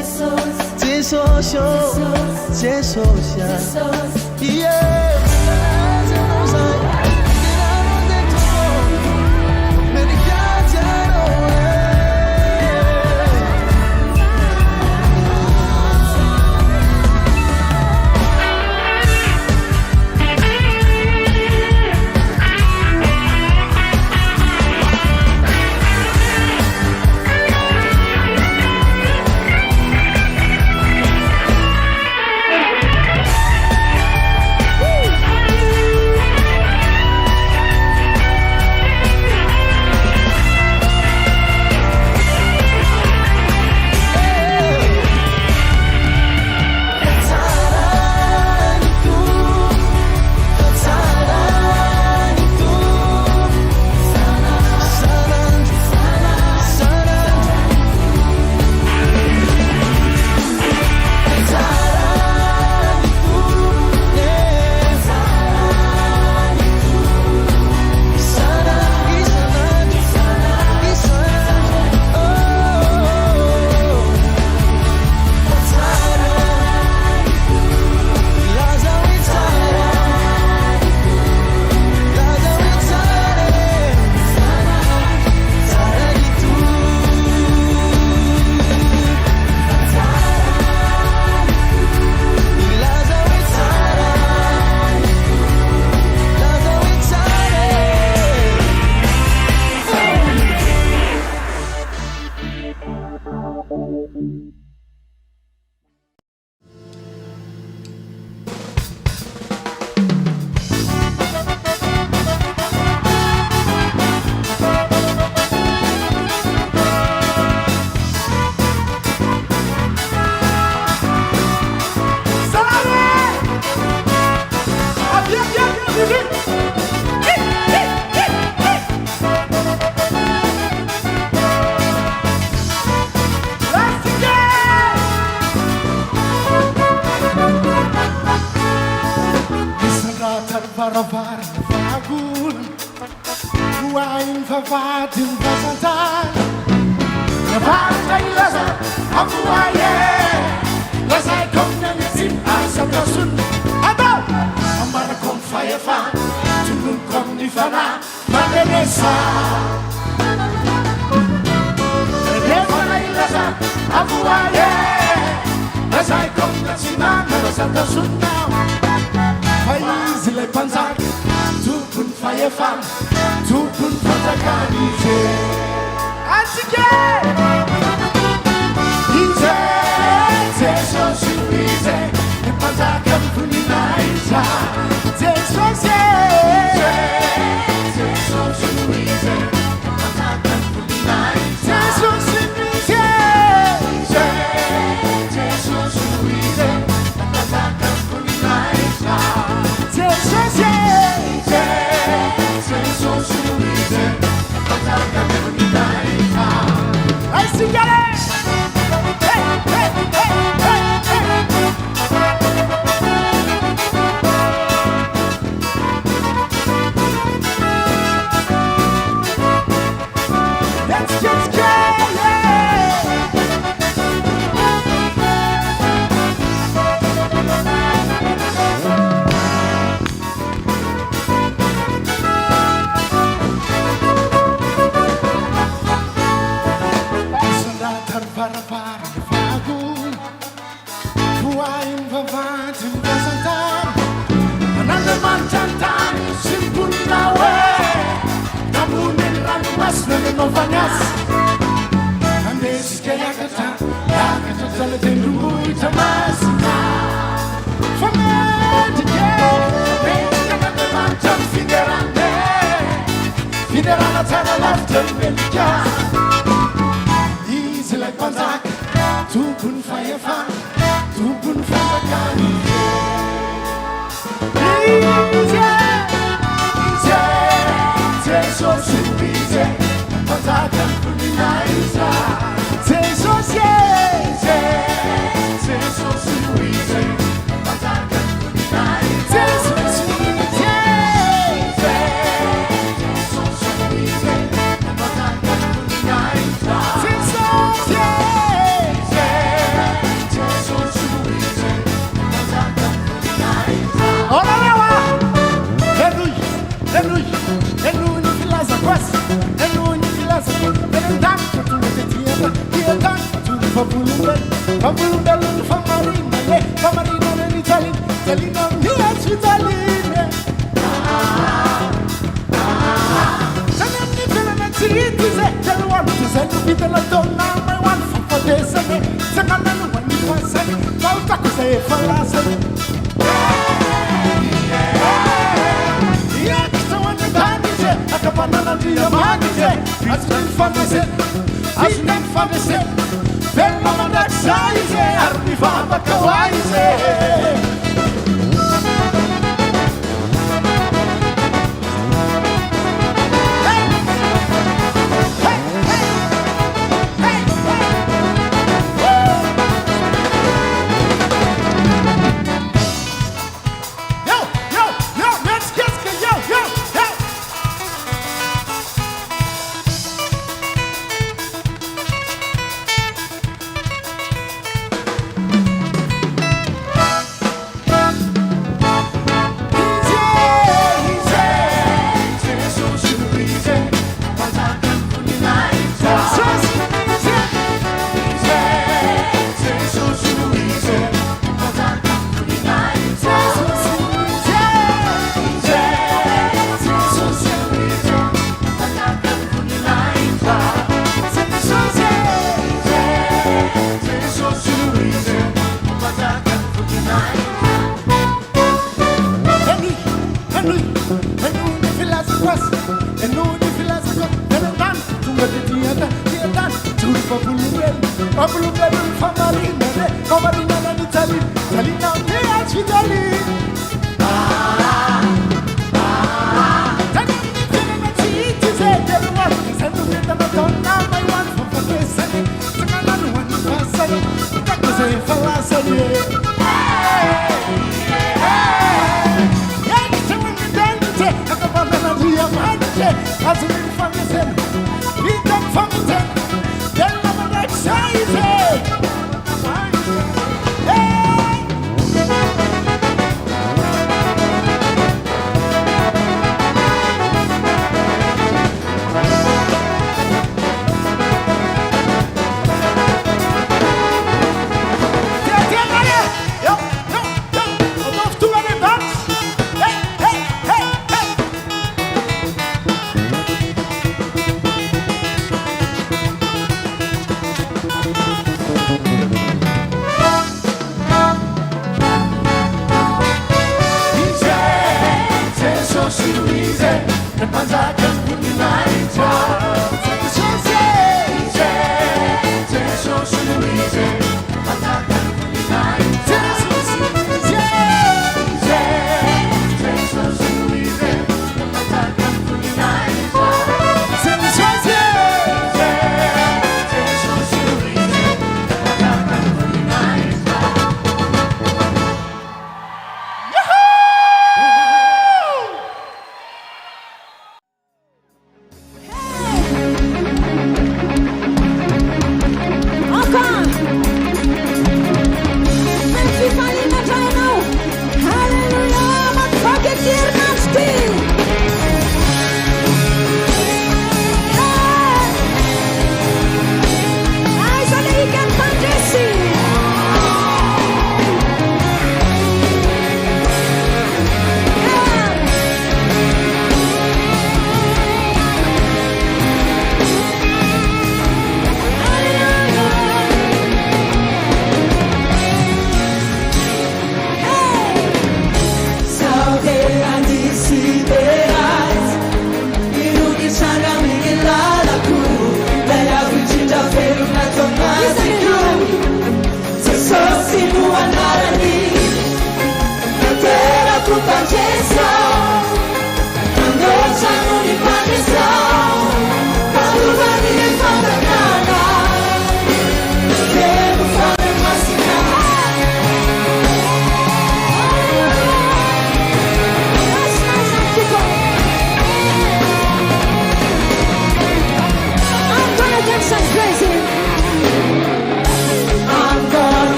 Jesosy ô, Jesosy a. Ie, milaza anao zahay, miderano an'izay Tompo, mendrika azy ianao e. Misandratra ny varavarana fahagola, voahin'ny vavahadin'ny vazan-tany. Ny avaratra hilaza avoahy e, lazaiko amin'ny any atsimo aza tazonina. Atao! Ambarako amin'ny fahefana, tononiko amin'ny fanahy, manenesa. Rehefa hilaza avoahy e, lazaiko amin'ny atsinanana aza tazonina. Fa izy ilay mpanjaka, tompon'ny fahefana, tompon'ny fanjakana izy e. Antsika e! Izy e, Jesosy io izy e, ny mpanjakan'ny voninahitra. Jesosy e! Izy e, Jesosy io izy e, ny mpanjakan'ny voninahitra. Jesosy io izy e! Izy e, Jesosy io izy e, ny mpanjakan'ny voninahitra. Jesosy e! Izy e, Jesosy io izy e, ny mpanjakan'ny voninahitra. Aisika re! Hey, hey, hey, hey, hey! Let's get yeah! Misandratra ny varavarana fahagola, voahin'ny vavahadin'ny vazan-tany. An'Andriamanitra ny tany sy ny mponina ao e, Namony ny ranomasina nanaovany azy. Andeha isika hiakatra, hiakatra hatrany an-tendrombohitra masina. Fa mendrika e, mendrika an'Andriamanitra ny fiderana e, fiderana tsara lavitra ny mendrika. Izy ilay mpanjaka, tompon'ny fahefana, tompon'ny fanjakana izy e. Izy e, izy e, Jesosy io izy e, mpanjakan'ny voninahitra. Jesosy e, izy e, Jesosy io izy e, mpanjakan'ny voninahitra. Jesosy izy e, izy e, Jesosy io izy e, mpanjakan'ny voninahitra. Jesosy e, izy e. Vavolombelon'ny fahamarinana e, fahamarinana nijaliana, jaliana amin'ny hazo fijaliana e. Tany amin'ny fiainana tsy hita izy e, telo andro dia izay no vita nataona may ho an'ny fahafatesana e, tsanganana ho an'ny fasana, fahotako izay efa lasana e. Hiakatra ho any an-danitra e, ankavanan'Andriamanitra e, azony ny fandresena, azony ny fandresena, velona mandrakizay izy e, ary mivavaka ho ahy izy e. Yo, yo, yo, mihetsiketsika, yo, yo, yo. Henoy, henoy, henoy ny filazako azy, henoy ny filazako azy, teny an-tany, tonga tety an-tany, ty an-tany, joro vavolombelona, vavolombelon'ny fahamarinana e, fahamarinana nijaliana, jaliana amin'ny hazo fijaliana. Ah, ah, tany amin'ny fiainana tsy hita izy e, telo andro izay no vita nataony, namay ho an'ny fahafatesany, tsanganany ho an'ny fasana, hitako izay efa lasany e.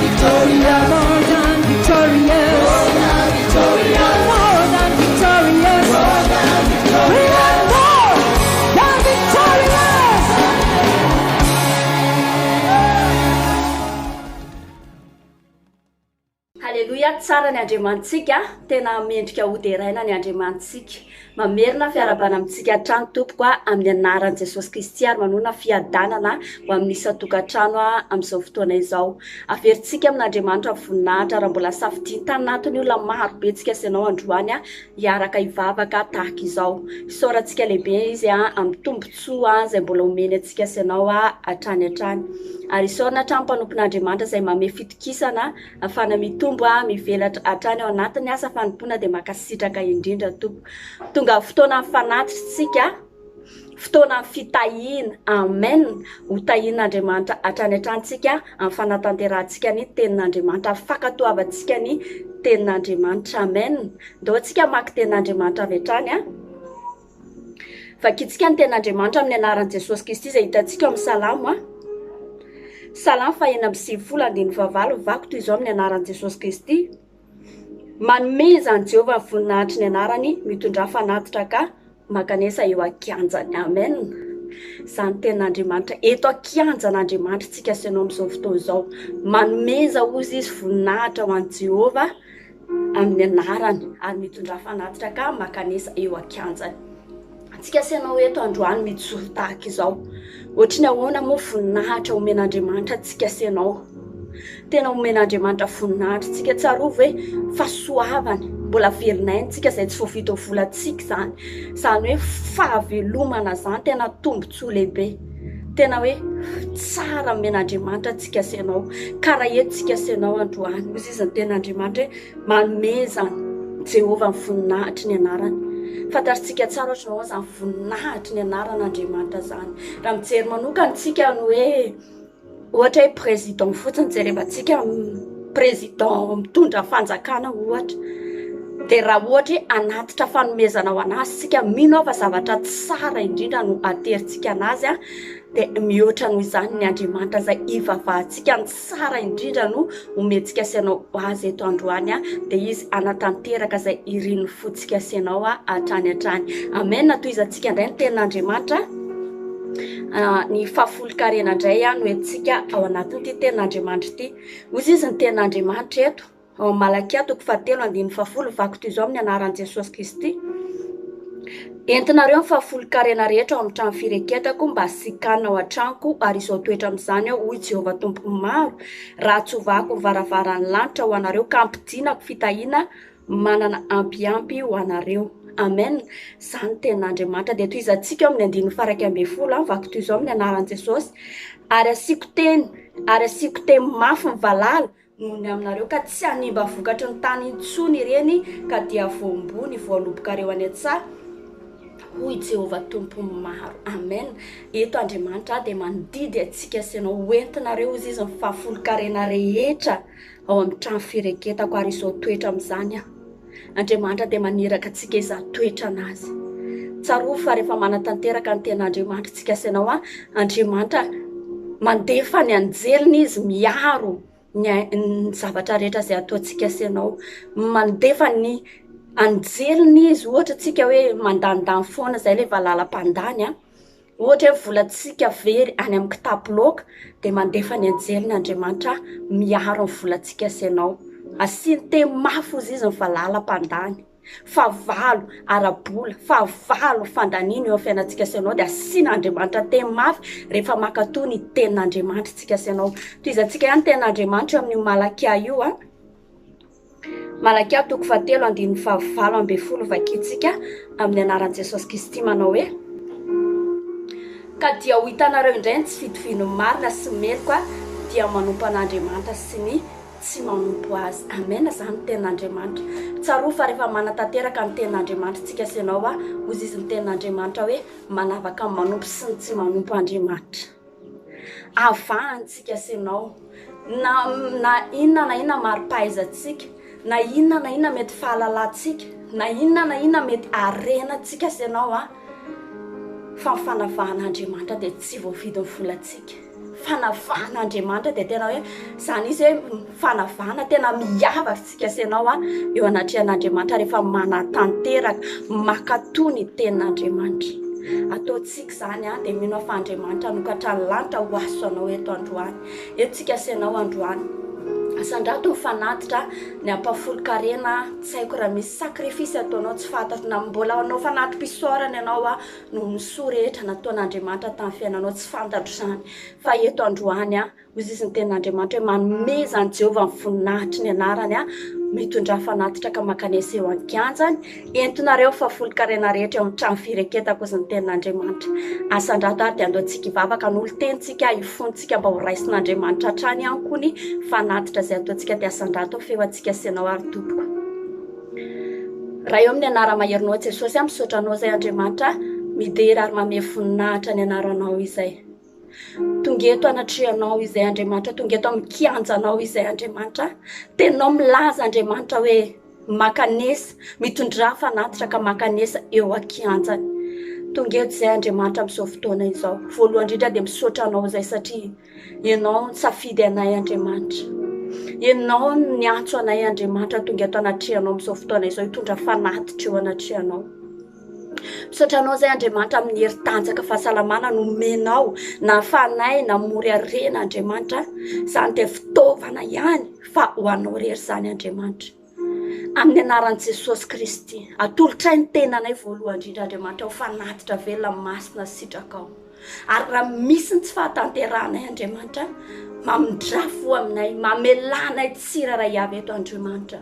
victorious. More than victorious. More than victorious. We are more than victorious. Haleloia, tsara ny Andriamanitsika, tena mendrika ho deraina ny Andriamanitsika. Mamerina fiarahabana amintsika hatrany tompoko a, amin'ny anaran'i Jesosy Kristy ary manona fiadanana ho amin'ny isan-tokantrano amin'izao fotoana izao. Averintsika amin'Andriamanitra ny voninahitra raha mbola safidiany tanatin'ny olona maro be tsika sy ianao androany hiaraka hivavaka tahaka izao. Isaorantsika lehibe Izy amin'ny tombontsoa izay mbola omeny antsika sy ianao hatrany hatrany. Ary isaorana hatrany mpanompon'Andriamanitra izay mamehy fitokisana ahafahana mitombo mivelatra hatrany ao anatin'ny asa fanompoana dia mankasitraka indrindra Tompo. Tonga fotoana fanatitra tsika, fotoana fitahiana. Amen. Ho tahian'Andriamanitra hatrany hatrany tsika amin'ny fanatanterahantsika ny tenin'Andriamanitra, fankatoavantsika ny tenin'Andriamanitra. Amen. Ndao antsika hamaky tenin'Andriamanitra avy hatrany a. Vakintsika ny tenin'Andriamanitra amin'ny anaran'i Jesosy Kristy izay hitantsika ao amin'ny Salamo a. Salamo faha 96 andininy fahavalo vako toy izao amin'ny anaran'i Jesosy Kristy. Manomeza an'i Jehovah ny voninahitry ny anarany, mitondrà fanatitra ka mankanesa eo an-kianjany. Amen. Izany tenin'Andriamanitra eto an-kianjan'Andriamanitra tsika sy ianao amin'izao fotoana izao. Manomeza hozy izy voninahitra ho an'i Jehovah amin'ny anarany ary mitondrà fanatitra ka mankanesa eo an-kianjany. Antsika sy ianao eto androany mijoro tahaka izao. Ohatry ny ahoana moa voninahitra omen'Andriamanitra antsika sy ianao? Tena omen'Andriamanitra voninahitra antsika. Tsarovy hoe fahasoavany, mbola velon'aina tsika izay tsy voavidy amin'ny volantsika izany. Izany hoe fahavelomana izany tena tombontsoa lehibe. Tena hoe tsara omen'Andriamanitra antsika sy ianao. Ka raha eto tsika sy ianao androany, hoy izy ny tenin'Andriamanitra hoe Manomeza an'i Jehovah ny voninahitry ny anarany. Fantatritsika tsara ohatry ny ahoana izany voninahitry ny anaran'Andriamanitra izany. Raha mijery manokana isika ny hoe ohatra hoe président fotsiny jerevantsika président mitondra fanjakana ohatra. Dia raha ohatra hoe hanatitra fanomezana ho an'azy isika, mino aho fa zavatra tsara indrindra no aterintsika an'azy dia mihoatra noho izany ny Andriamanitra izay ivavahantsika ny tsara indrindra no omentsika sy ianao ho azy eto androany dia izy hanatanteraka izay irin'ny fontsika sy ianao hatrany hatrany. Amen. Tohizantsika indray ny tenin'Andriamanitra. Ny fahafolonkarena indray no entintsika ao anatin'ity tenin'Andriamanitra ity. Hoy izy ny tenin'Andriamanitra eto. Ao amin'ny Malakia toko fahatelo andininy fahafolo, vaky toy izao amin'ny anaran'i Jesosy Kristy, Entinareo ny fahafolonkarena rehetra ao amin'ny trano fireketako mba hasikanina ao an-tranoko, ary izao toetra amin'izany aho, hoy Jehovah Tompon'ny maro, raha tsy hovahako ny varavaran'ny lanitra ho anareo ka hampidinako fitahiana manana ampiampy ho anareo. Amen. Izany tenin'Andriamanitra. Dia tohizantsika ao amin'ny andininy faha 11, vaky toy izao amin'ny anaran'i Jesosy, Ary asiako teny, ary asiako teny mafy ny valala, noho ny aminareo, ka tsy hanimba vokatry ny tany intsony ireny, ka dia voamboa ny voalobokareo any an-tsaha, hoy Jehovah Tompon'ny maro. Amen. Eto Andriamanitra dia mandidy antsika sy ianao ho entinareo hozy izy ny fahafolonkarena rehetra ao amin'ny trano fireketako, ary izao toetra amin'izany aho. Andriamanitra dia maniraka antsika hizaha toetra an'Azy. Tsarovy fa rehefa manatanteraka ny tenin'Andriamanitra isika sy ianao, Andriamanitra mandefa ny anjeliny Izy miaro ny ny zavatra rehetra izay ataontsika sy ianao. Mandefa ny anjeliny Izy, ohatra tsika hoe mandanindany foana izay ilay valala mpandany an. Ohatra hoe volantsika very any amin'ny kitapo loaka dia mandefa ny anjeliny Andriamanitra miaro ny volantsika sy ianao. Asiany teny mafy hozy izy ny valala mpandany. Fahavalo ara-bola, fahavalo fandaniana eo amin'ny fiainantsika sy ianao dia asian'Andriamanitra teny mafy rehefa mankatò ny tenin'Andriamanitra isika sy ianao. Tohizantsika ihany ny tenin'Andriamanitra eo amin'io Malakia io an. Malakia toko fahatelo andininy fahavalo ambin'ny folo vakintsika amin'ny anaran'i Jesosy Kristy manao hoe, Ka dia ho hitanareo indray ny tsy fitovian'ny marina sy ny meloka dia manompo an'Andriamanitra sy ny tsy manompo Azy. Amen, izany ny tenin'Andriamanitra. Tsarovy fa rehefa manatanteraka ny tenin'Andriamanitra isika sy ianao, hoy izy ny tenin'Andriamanitra hoe, manavaka ny manompo sy ny tsy manompo Andriamanitra. Avahantsika sy ianao. Na na inona na inona mari-pahaizantsika, na inona na inona mety fahalalantsika, na inona na inona mety harenantsika sy ianao an, fa ny fanavahan'Andriamanitra dia tsy voafidin'ny volantsika. Fanavahan'Andriamanitra dia tena hoe izany izy hoe fanavahana tena miavaka isika sy ianao a eo anatrehan'Andriamanitra rehefa manatanteraka mankatò ny tenin'Andriamanitra. Ataontsika izany a dia mino aho fa Andriamanitra hanokatra ny lanitra ho aso anao eto androany. Eto tsika sy ianao androany. Asandrato ny fanatitra, ny ampahafolon-karena, tsy haiko raha misy sacrifice ataonao tsy fantatro na mbola hanao fanati-pisaorana ianao a noho ny soa rehetra nataon'Andriamanitra tamin'ny fiainanao tsy fantatro izany fa eto androany a hoy izy ny tenin'Andriamanitra hoe manomeza an'i Jehovah ny voninahitry ny anarany a mitondrà fanatitra ka mankanesa eo an-kianjany entinareo fa folon-karena rehetra eo amin'ny trano fireketako hozy ny tenin'Andriamanitra asandrato ary dia andao antsika hivavaka hanolo-tenintsika hifontsika mba ho raisin'Andriamanitra hatrany ihany koa ny fanatitra izay ataontsika dia asandrato ny feo antsika sy ianao ary tompoko Ray eo amin'ny anara-maherinao Jesosy aho misaotra anao izay Andriamanitra midera ary mamehy voninahitra ny anaranao izay. Tonga eto anatrehanao izay Andriamanitra, tonga eto amin'ny kianjanao izay Andriamanitra. Teninao milaza Andriamanitra hoe makanesa, mitondrà fanatitra ka makanesa eo an-kianjany. Tonga eto izay Andriamanitra amin'izao fotoana izao. Voalohany indrindra dia misaotra anao izay satria Ianao nisafidy anay Andriamanitra. Ianao no niantso anay Andriamanitra tonga eto anatrehanao amin'izao fotoana izao hitondra fanatitra eo anatrehanao. Misaotra anao izay Andriamanitra amin'ny hery tanjaka fahasalamana nomenao nahafahanay namory harena Andriamanitra. Izany dia fitaovana ihany fa ho anao irery izany Andriamanitra. Amin'ny anaran'i Jesosy Kristy, atolotray ny tenanay voalohany indrindra Andriamanitra ho fanatitra velona masina sy sitrakao. Ary raha misy ny tsy fahatanterahanay Andriamanitra, mamindrà fo aminay, mamelà anay tsirairay avy eto Andriamanitra.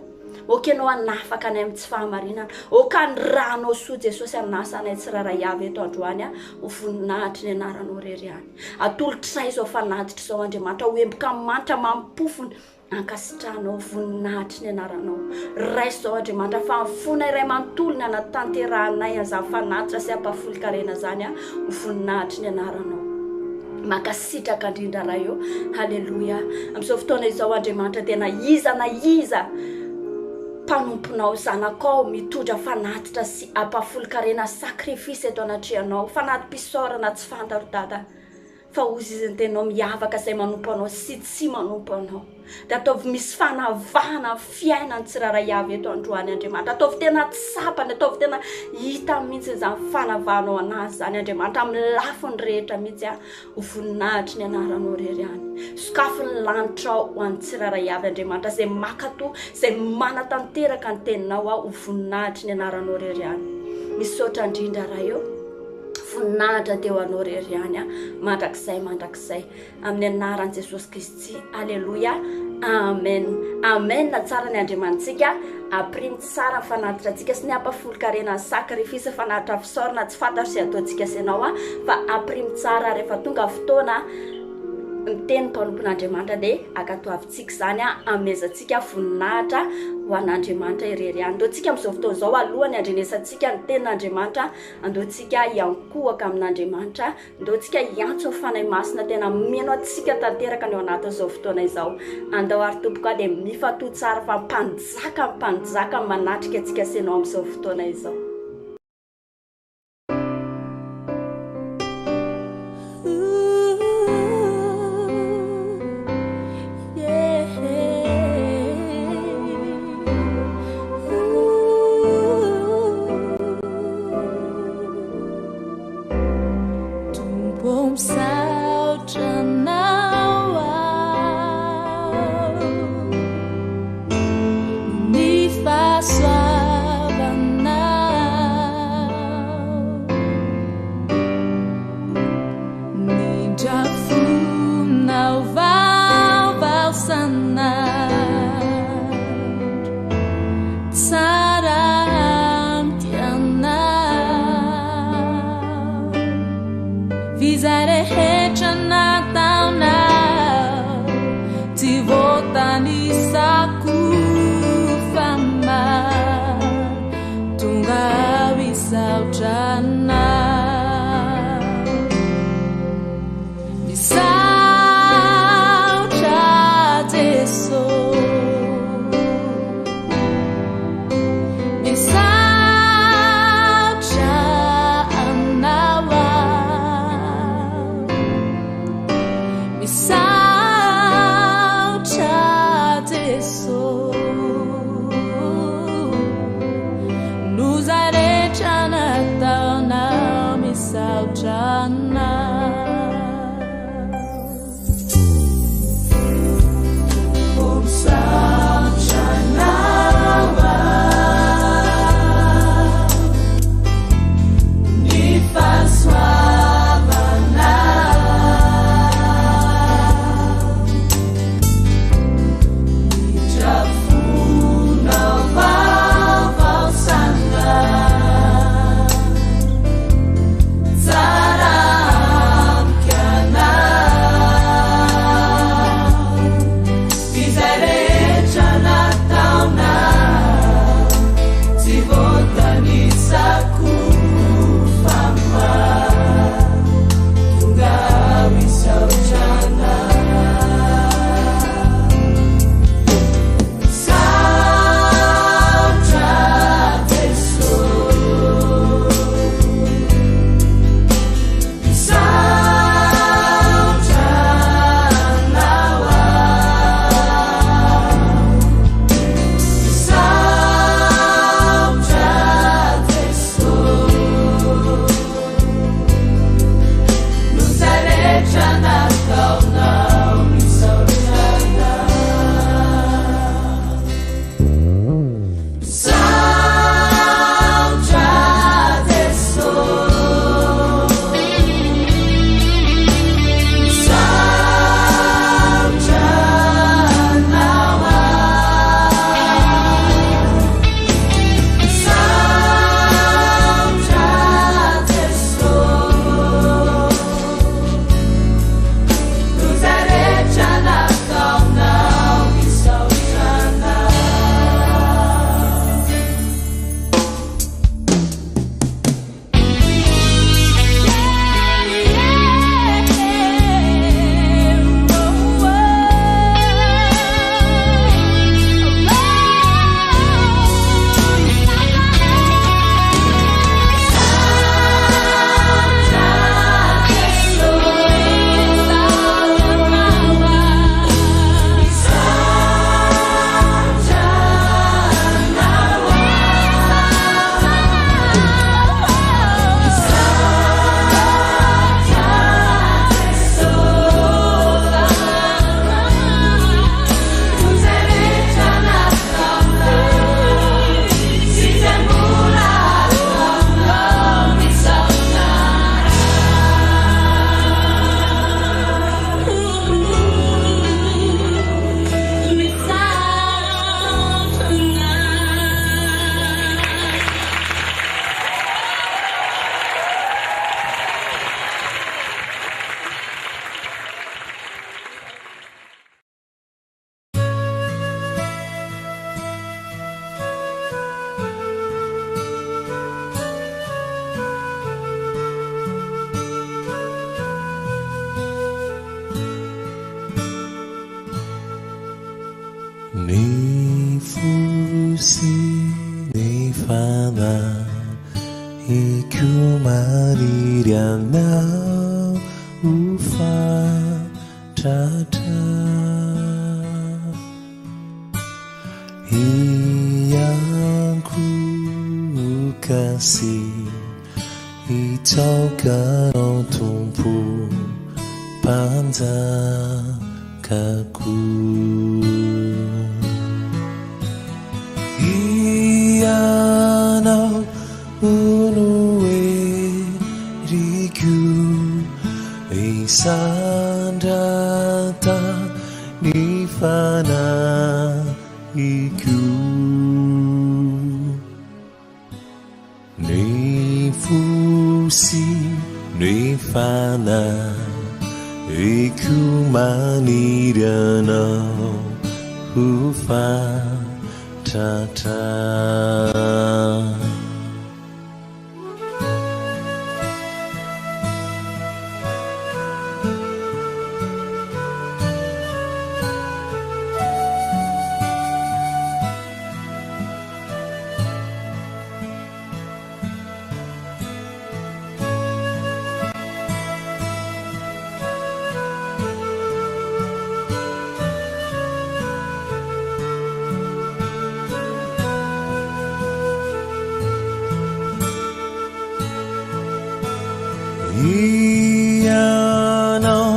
Ok ianao hanafaka anay amin'ny tsy fahamarinana. Ok ny ranao soa Jesosy hanasa anay tsirairay avy eto androany ho voninahitry ny anaranao irery ihany. Atolotray izao fanatitra izao Andriamanitra ho emboka manitra mampofona Ankasitrahanao, voninahitry ny anaranao. Raiso izao Andriamanitra fa ny fonay iray manontolo ny hanatanterahanay an'izany fanatitra sy ampahafolon-karena izany ho voninahitry ny anaranao. Mankasitraka indrindra Ray ô. Haleloia. Amin'izao fotoana izao Andriamanitra dia na iza na iza mpanomponao, zanakao mitondra fanatitra sy ampahafolon-karena sacrifice eto anatrehanao, fanati-pisaorana tsy fantaro Dada. Fa hozy izy ny teninao miavaka izay manompo anao sy tsy manompo anao. Dia ataovy misy fanavahana ny fiainan'ny tsirairay avy eto androany Andriamanitra. Ataovy tena tsapany, ataovy tena hita mihitsy izany fanavahanao anazy izany Andriamanitra amin'ny lafiny rehetra mihitsy a. Ho voninahitry ny anaranao irery ihany. Sokafy ny lanitrao ho an'ny tsirairay avy Andriamanitra izay mankatò, izay manatanteraka ny teninao aho ho voninahitry ny anaranao irery ihany. Misaotra indrindra Ray ô. Voninahitra dia ho anao irery ihany mandrakizay mandrakizay amin'ny anaran'i Jesosy Kristy. Aleloia. Amen. Amen. Tsara ny Andriamanitsika. Aprimo tsara ny fanatitra antsika sy ny ampafolon-karena ny sacrifice fanatitra fisaorana tsy fantatro izay ataontsika sy ianao fa aprimo tsara rehefa tonga fotoana miteny mpanompon'Andriamanitra dia ankatoavintsika izany amezantsika voninahitra ho an'Andriamanitra irery ihany. Ndao tsika amin'izao fotoana izao alohan'ny handrenesantsika ny tenin'Andriamanitra Andao tsika hiankohoka amin'Andriamanitra, andao tsika hiantso ny Fanahy Masina tena mino antsika tanteraka ny ao anatin'izao fotoana izao. Andao ary tompoko aho dia mifantoha tsara fa mpanjaka ny mpanjaka manatrika antsika sy ianao amin'izao fotoana izao. Tompo misaotra anao aho ny fahasoavanao Nindrafonao vaovao sanandro Tsara amiko ianao F'izay rehetra nataonao Tsy voatanisako fa mahatonga aho hisaotra anao Misaotra Jeso Misaotra anao aho. Ny fo sy ny fanahiko maniry anao ho fatratra. Hiankohoka sy hitsaoka anao Tompo Mpanjakako. Ianao no heriko, hisandrata ny fanahiko. Ny fo sy ny fanahiko maniry anao ho fatratra. Ianao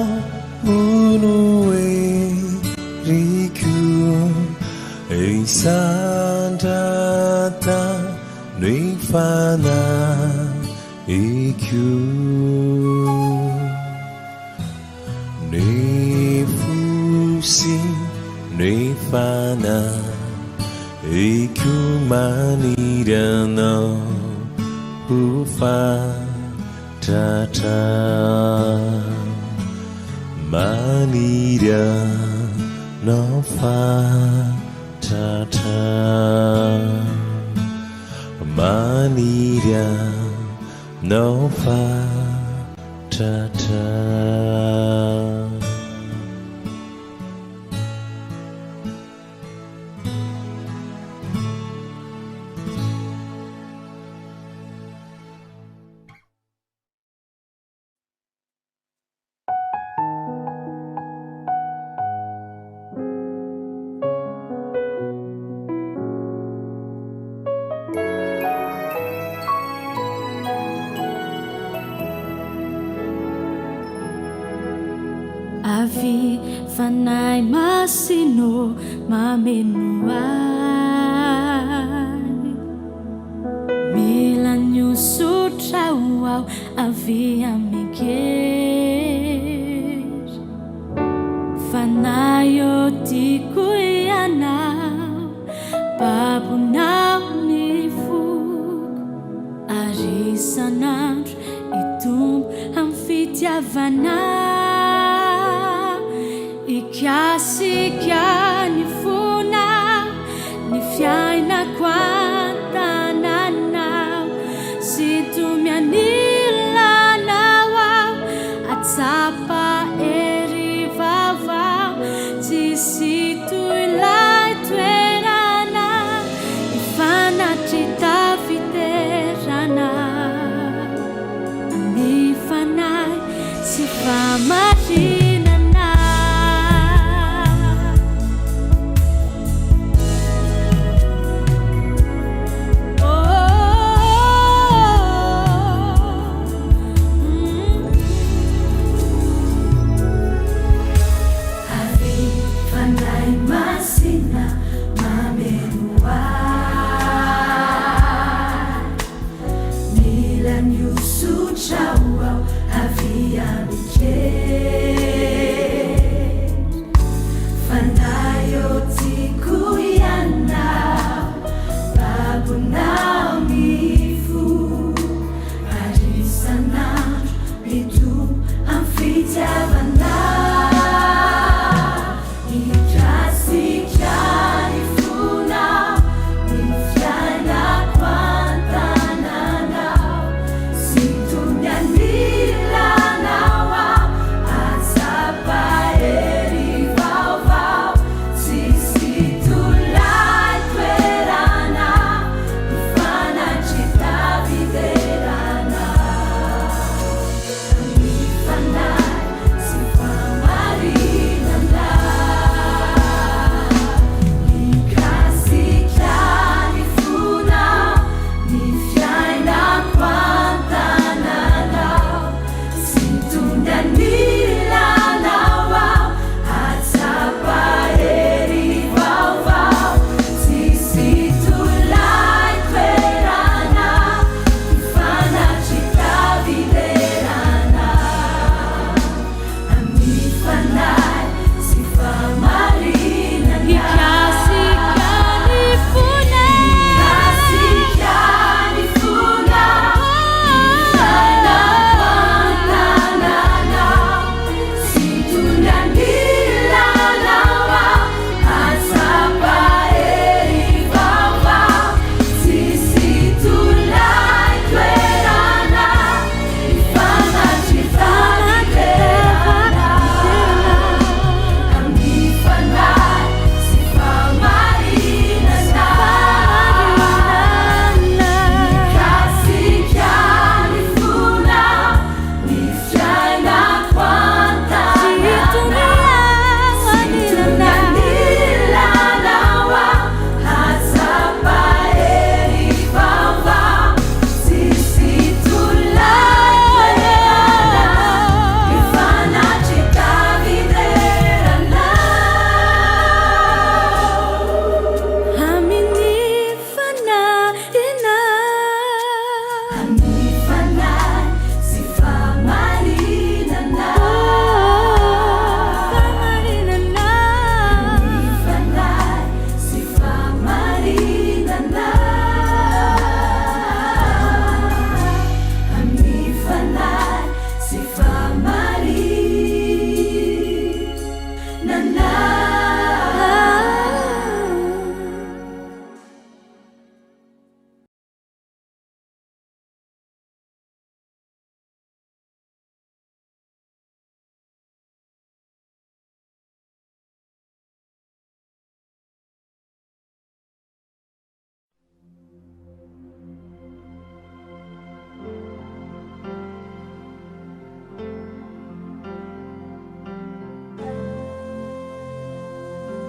no heriko. Hisandrata ny fanahiko. Ny fo sy ny fanahiko maniry anao ho fatratra. Maniry anao fatratra. Maniry anao fatratra. Avy Fanahy Masina ô mameno ahy. Mila ny hosotra ho aho avy amin-kery. Fanahy ô tiako ianao, babonao ny foko. Ary isan'andro hitombo amin'ny fitiavana. Hikasika ny fonao, ny fiainako an-tananao. Sintomy anilanao aho, hahatsapa hery vaovao. Tsisy toy ilay toerana hifanatri-tafiterana. Ny fanahy sy fahamarinana.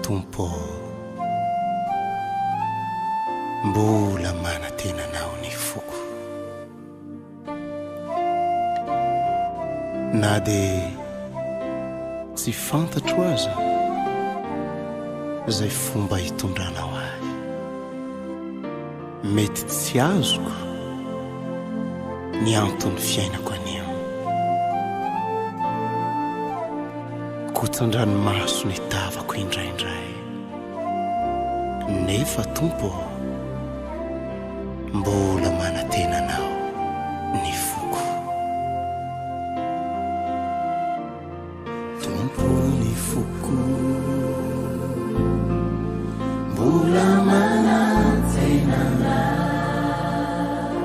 Tompo ô, mbola manantena Anao ny foko. Na dia tsy fantatro aza izay fomba hitondranao ahy. Mety tsy azoko ny anton'ny fiainako anio. Kotsan-dranomaso ny tavako indraindray. Nefa Tompo ô, mbola manantena Anao ny foko. Tompo ny foko mbola manantena Anao,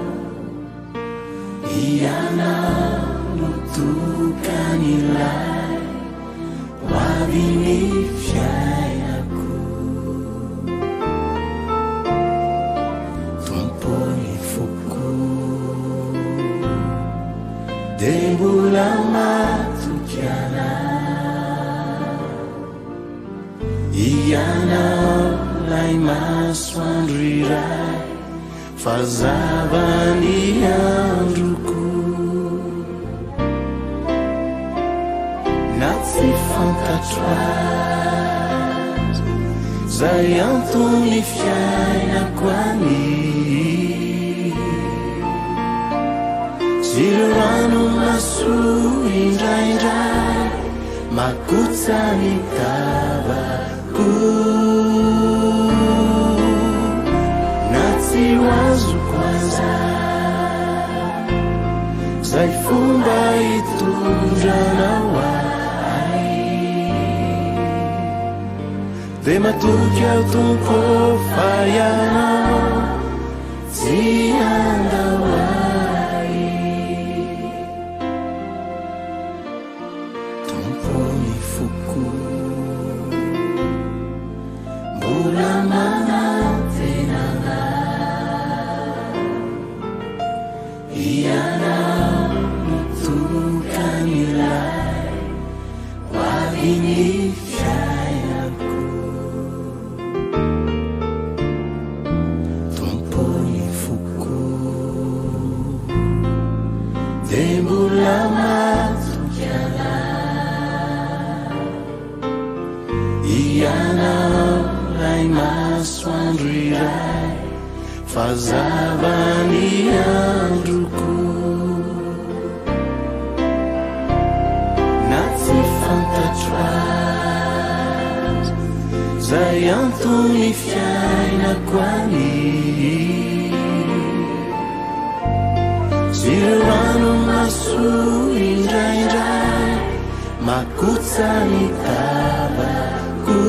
Ianao no tokan'ilay ho avy ny fiainako. Tompo ny foko dia mbola matoky Anao, Ianao lay masoandro iray fa zava ny androko. Na tsy fantatro aza zay antony fiainako any, sy ireo ranomaso indraindray makotsa ny tavako. Na tsy ho azoko aza zay fomba hitondranao ahy, dia matoky aho Tompo fa Ianao tsy handao ahy. Tompo ny foko mbola manantena Anao, Ianao no tokan'ilay ho avy ny fiainako. Tompo ny foko dia mbola matoky Anao, Ianao lay masoandro iray fa zava ny androko. Na tsy fantatro aza zay antony fiainako any, sy ireo ranomaso indraindray makotsa ny tavako.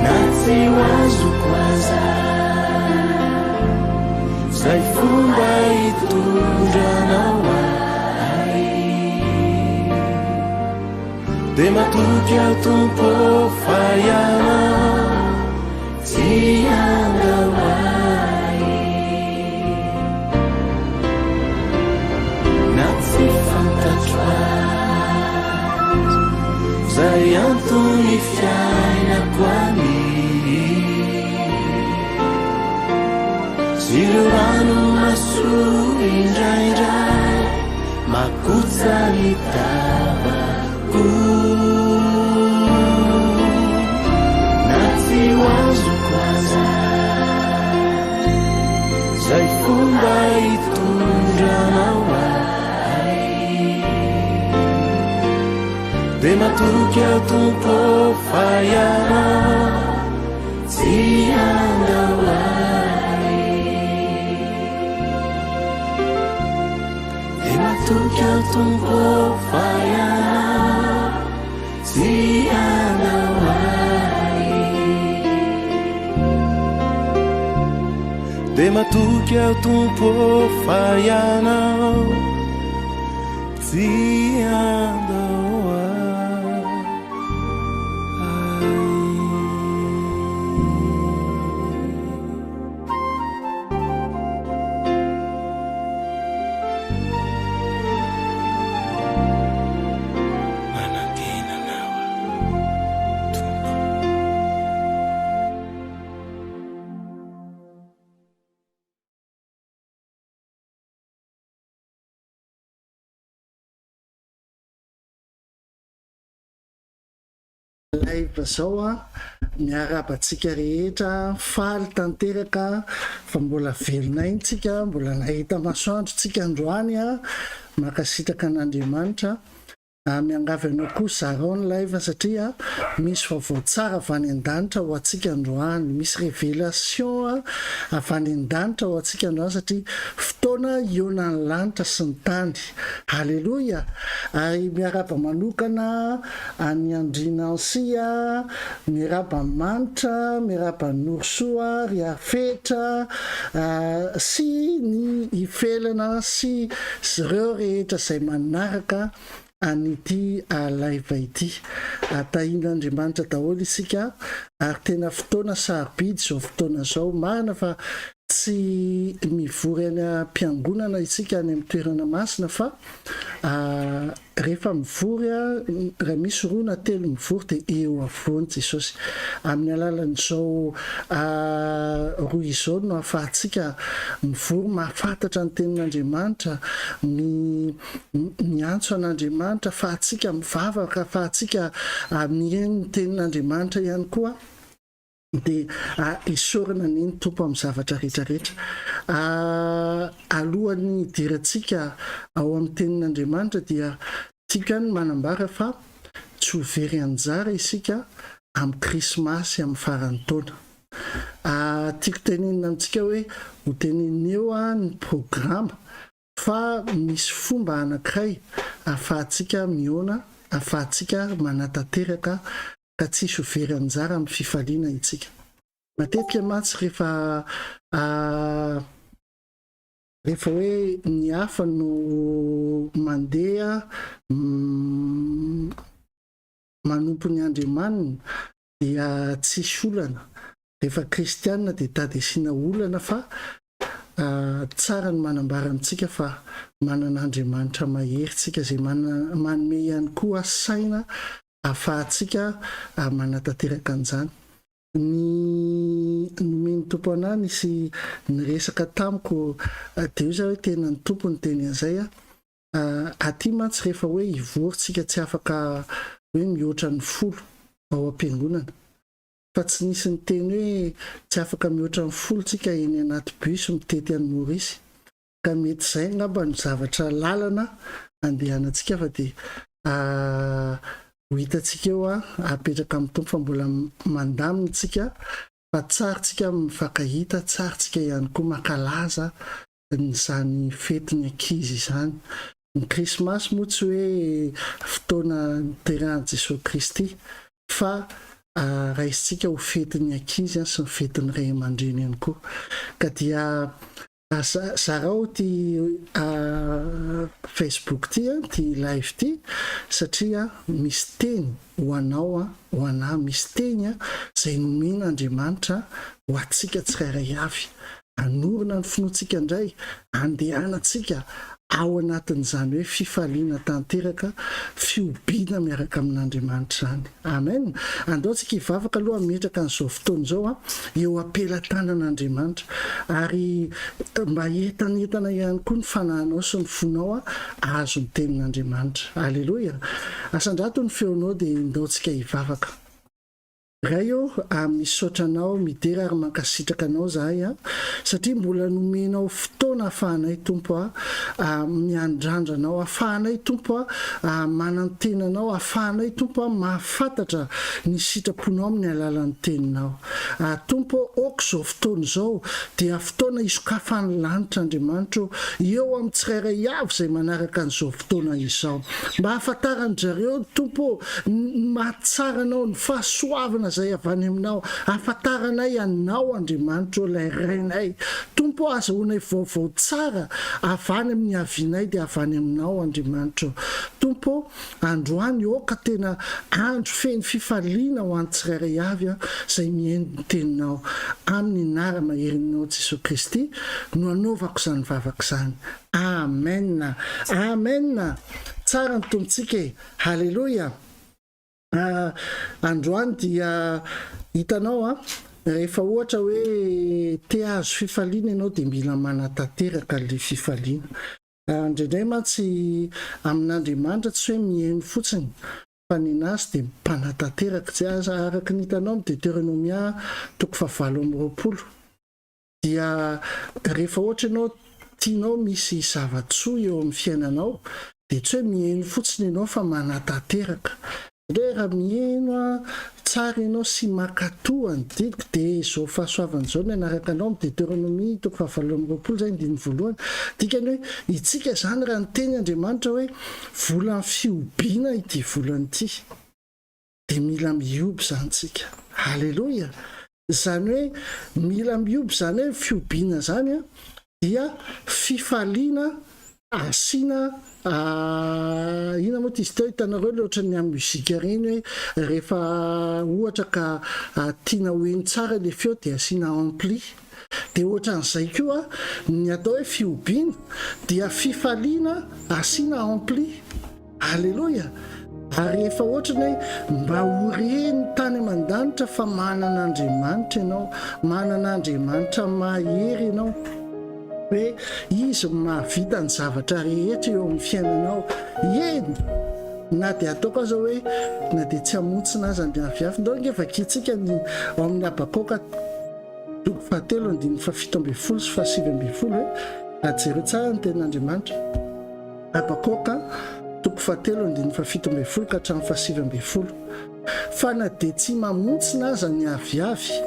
Na tsy ho azoko aza zay fomba hitondranao ahy, dia matoky aho Tompo fa Ianao tsy handao ahy. Na tsy fantatro aza zay antony fiainako any, sy ireo ranomaso indraindray makotsa ny tavako. Na tsy ho azoko aza zay fomba hitondranao ahy, dia matoky aho Tompo fa Ianao tsy handao ahy. Dia matoky aho Tompo fa Ianao Dia matoky aho Tompo ô fa Ianao tsy handao ahy. Manantena Anao aho Tompo. Live zao a, miarahaba antsika rehetra, faly tanteraka fa mbola velon'aina tsika, mbola nahita masoandro tsika androany a, mankasitraka an'Andriamanitra. Miangavy anao koa zarao ny live satria misy vaovao tsara avy any an-danitra ho antsika androany. Misy révélation avy any an-danitra ho antsika androany satria fotoana hihaonan'ny lanitra sy ny tany. Haleloia! Ary miarahaba manokana an'i Andry Nancy, miarahaba an'i Manitra, miarahaba an'i Norosoa, ry Arifetra, sy ny Ifelana sy Zreo rehetra izay manaraka an'ity live ity. Tahin'Andriamanitra daholo isika ary tena fotoana sarobidy izao fotoana izao. Marina fa tsy mivory any am-piangonana isika any amin'ny toerana masina fa Rehefa mivory, raha misy roa na telo mivory dia eo afovoany Jesosy. Amin'ny alalan'izao roa izao no ahafahantsika mivory mahafantatra ny tenin'Andriamanitra, miantso an'Andriamanitra, ahafahantsika mivavaka, ahafahantsika mihaino ny tenin'Andriamanitra ihany koa. Dia isaorana anie ny Tompo amin'ny zavatra rehetra rehetra. Alohan'ny hidirantsika ao amin'ny tenin'Andriamanitra dia tiako ihany ny manambara fa tsy ho very anjara isika amin'ny krismasy amin'ny faran'ny taona. Tiako tenenina amintsika hoe ho tenenina eo ny programa fa misy fomba anankiray ahafahantsika mihaona, ahafahantsika manatanteraka ka tsisy ho very anjara amin'ny fifaliana itsika. Matetika mantsy rehefa rehefa hoe ny hafa no mandeha manompo ny Andriamaniny dia tsisy olana, rehefa kristiana dia tady asiana olana fa tsara ny manambara amintsika fa manana Andriamanitra mahery tsika izay manome ihany koa saina ahafahantsika manatanteraka an'izany. Ny nomen'ny Tompo anah nisy niresaka tamiko dia hoy za hoe tena ny Tompo niteny an'izay aho. Aty mantsy rehefa hoe hivory tsika tsy afaka hoe mihoatra ny folo ao am-piangonana. Fa tsy nisy niteny hoe tsy afaka mihoatra ny folo tsika eny anaty bus mitety an'i Maurice. Ka mety izay angamba no zavatra lalana andehanantsika fa dia ho hitantsika eo apetraka amin'ny Tompo fa mbola mandamina tsika fa tsara tsika mifankahita, tsara tsika ihany koa mankalaza izany fetin'ny ankizy izany. Ny krismasy moa tsy hoe fotoana niterahan'i Jesoa Kristy fa raisintsika ho fetin'ny ankizy sy ny fetin'ny ray aman-dreny ihany koa. Ka dia zarao ity Facebook ity, ity live ity satria misy teny ho anao, ho anah, misy teny izay nomen'Andriamanitra ho antsika tsirairay avy. Hanorina ny finoantsika indray, handehanantsika ao anatin'izany hoe fifaliana tanteraka, fihobiana miaraka amin'Andriamanitra izany. Amen! Andao tsika hivavaka aloha hametraka an'izao fotoana izao eo am-pelatanan'Andriamanitra. Ary mba hientanentana ihany koa ny fanahinao sy ny fonao hahazo ny tenin'Andriamanitra. Aleloia! Asandrato ny feonao dia ndao tsika hivavaka. Ray ô, misaotra Anao, midera ary mankasitraka Anao zahay a, satria mbola nomenao fotoana afahanay Tompo a, miandrandra Anao, afahanay Tompo a, manantena Anao, afahanay Tompo a, mahafantatra ny sitraponao amin'ny alalan'ny Teninao. Tompo ô, aoka izao fotoana izao dia fotoana hisokafan'ny lanitra Andriamanitra ô, eo amin'ny tsirairay avy izay manaraka an'izao fotoana izao. Mba hahafantaran-dry zareo, Tompo ô, ny mahatsara Anao, ny fahasoavana. fahasoavana izay avy any Aminao, ahafantaranay Anao Andriamanitra ô ilay Rainay. Tompo ô azahoanay vaovao tsara avy any amin'ny niavianay dia avy any Aminao Andriamanitra ô. Tompo ô androany aoka tena andro feno fifaliana ho an'ny tsirairay avy izay mihaino ny Teninao. Amin'ny anara-maherinao Jesoa Kristy no anaovako izany vavaka izany. Amen! Amen! Tsara ny Tompontsika e! Haleloia! Androany dia hitanao an, rehefa ohatra hoe te hahazo fifaliana ianao dia mila manatanteraka an'ilay fifaliana. Indraindray mantsy amin'Andriamanitra tsy hoe mihaino fotsiny fa nenazy dia mpanatanteraka. Tsy araka ny hitanao amin'ny Deteronomia toko fahavalo amby 20. Dia rehefa ohatra ianao tianao misy zava-tsoa eo amin'ny fiainanao dia tsy hoe mihaino fotsiny ianao fa manatanteraka. Satria hoe raha mihaino tsara ianao sy mankatoa ny didiko dia izao fahasoavana izao ny hanaraka anao amin'ny Deteronomia toko fahavalo amby 20 izay andininy voalohany. Dikany hoe itsika izany raha niteny Andriamanitra hoe volan'ny fihobiana ity volana ity. Dia mila mihoby izany tsika. Aleloia! Izany hoe mila mihoby izany hoe fihobiana izany an, dia fifaliana asiana inona moa ity izy teo, hitanareo ilay ohatran'ny amin'ny musique ireny hoe rehefa ohatra ka tiana ho heno tsara ilay feo dia asiana ampli. Dia ohatran'izay koa ny atao hoe fihobiana dia fifaliana asiana ampli. Aleloia! Ary efa ohatrany hoe mba ho reny tany aman-danitra fa manana Andriamanitra ianao, manana Andriamanitra mahery ianao, hoe Izy no mahavita ny zavatra rehetra eo amin'ny fiainanao. Eny, na dia ataoko aza hoe na dia tsy hamontsina aza ny aviavy. Ndao ange vakintsika ny ao amin'ny Habakoka toko fahatelo andininy fahafito ambin'ny folo sy fahasivy ambin'ny folo e. Jereo tsara ny tenin'Andriamanitra. Habakoka, toko fahatelo andininy fahafito ambin'ny folo ka hatramin'ny fahasivy ambin'ny folo. Fa na dia tsy mamontsina aza ny aviavy,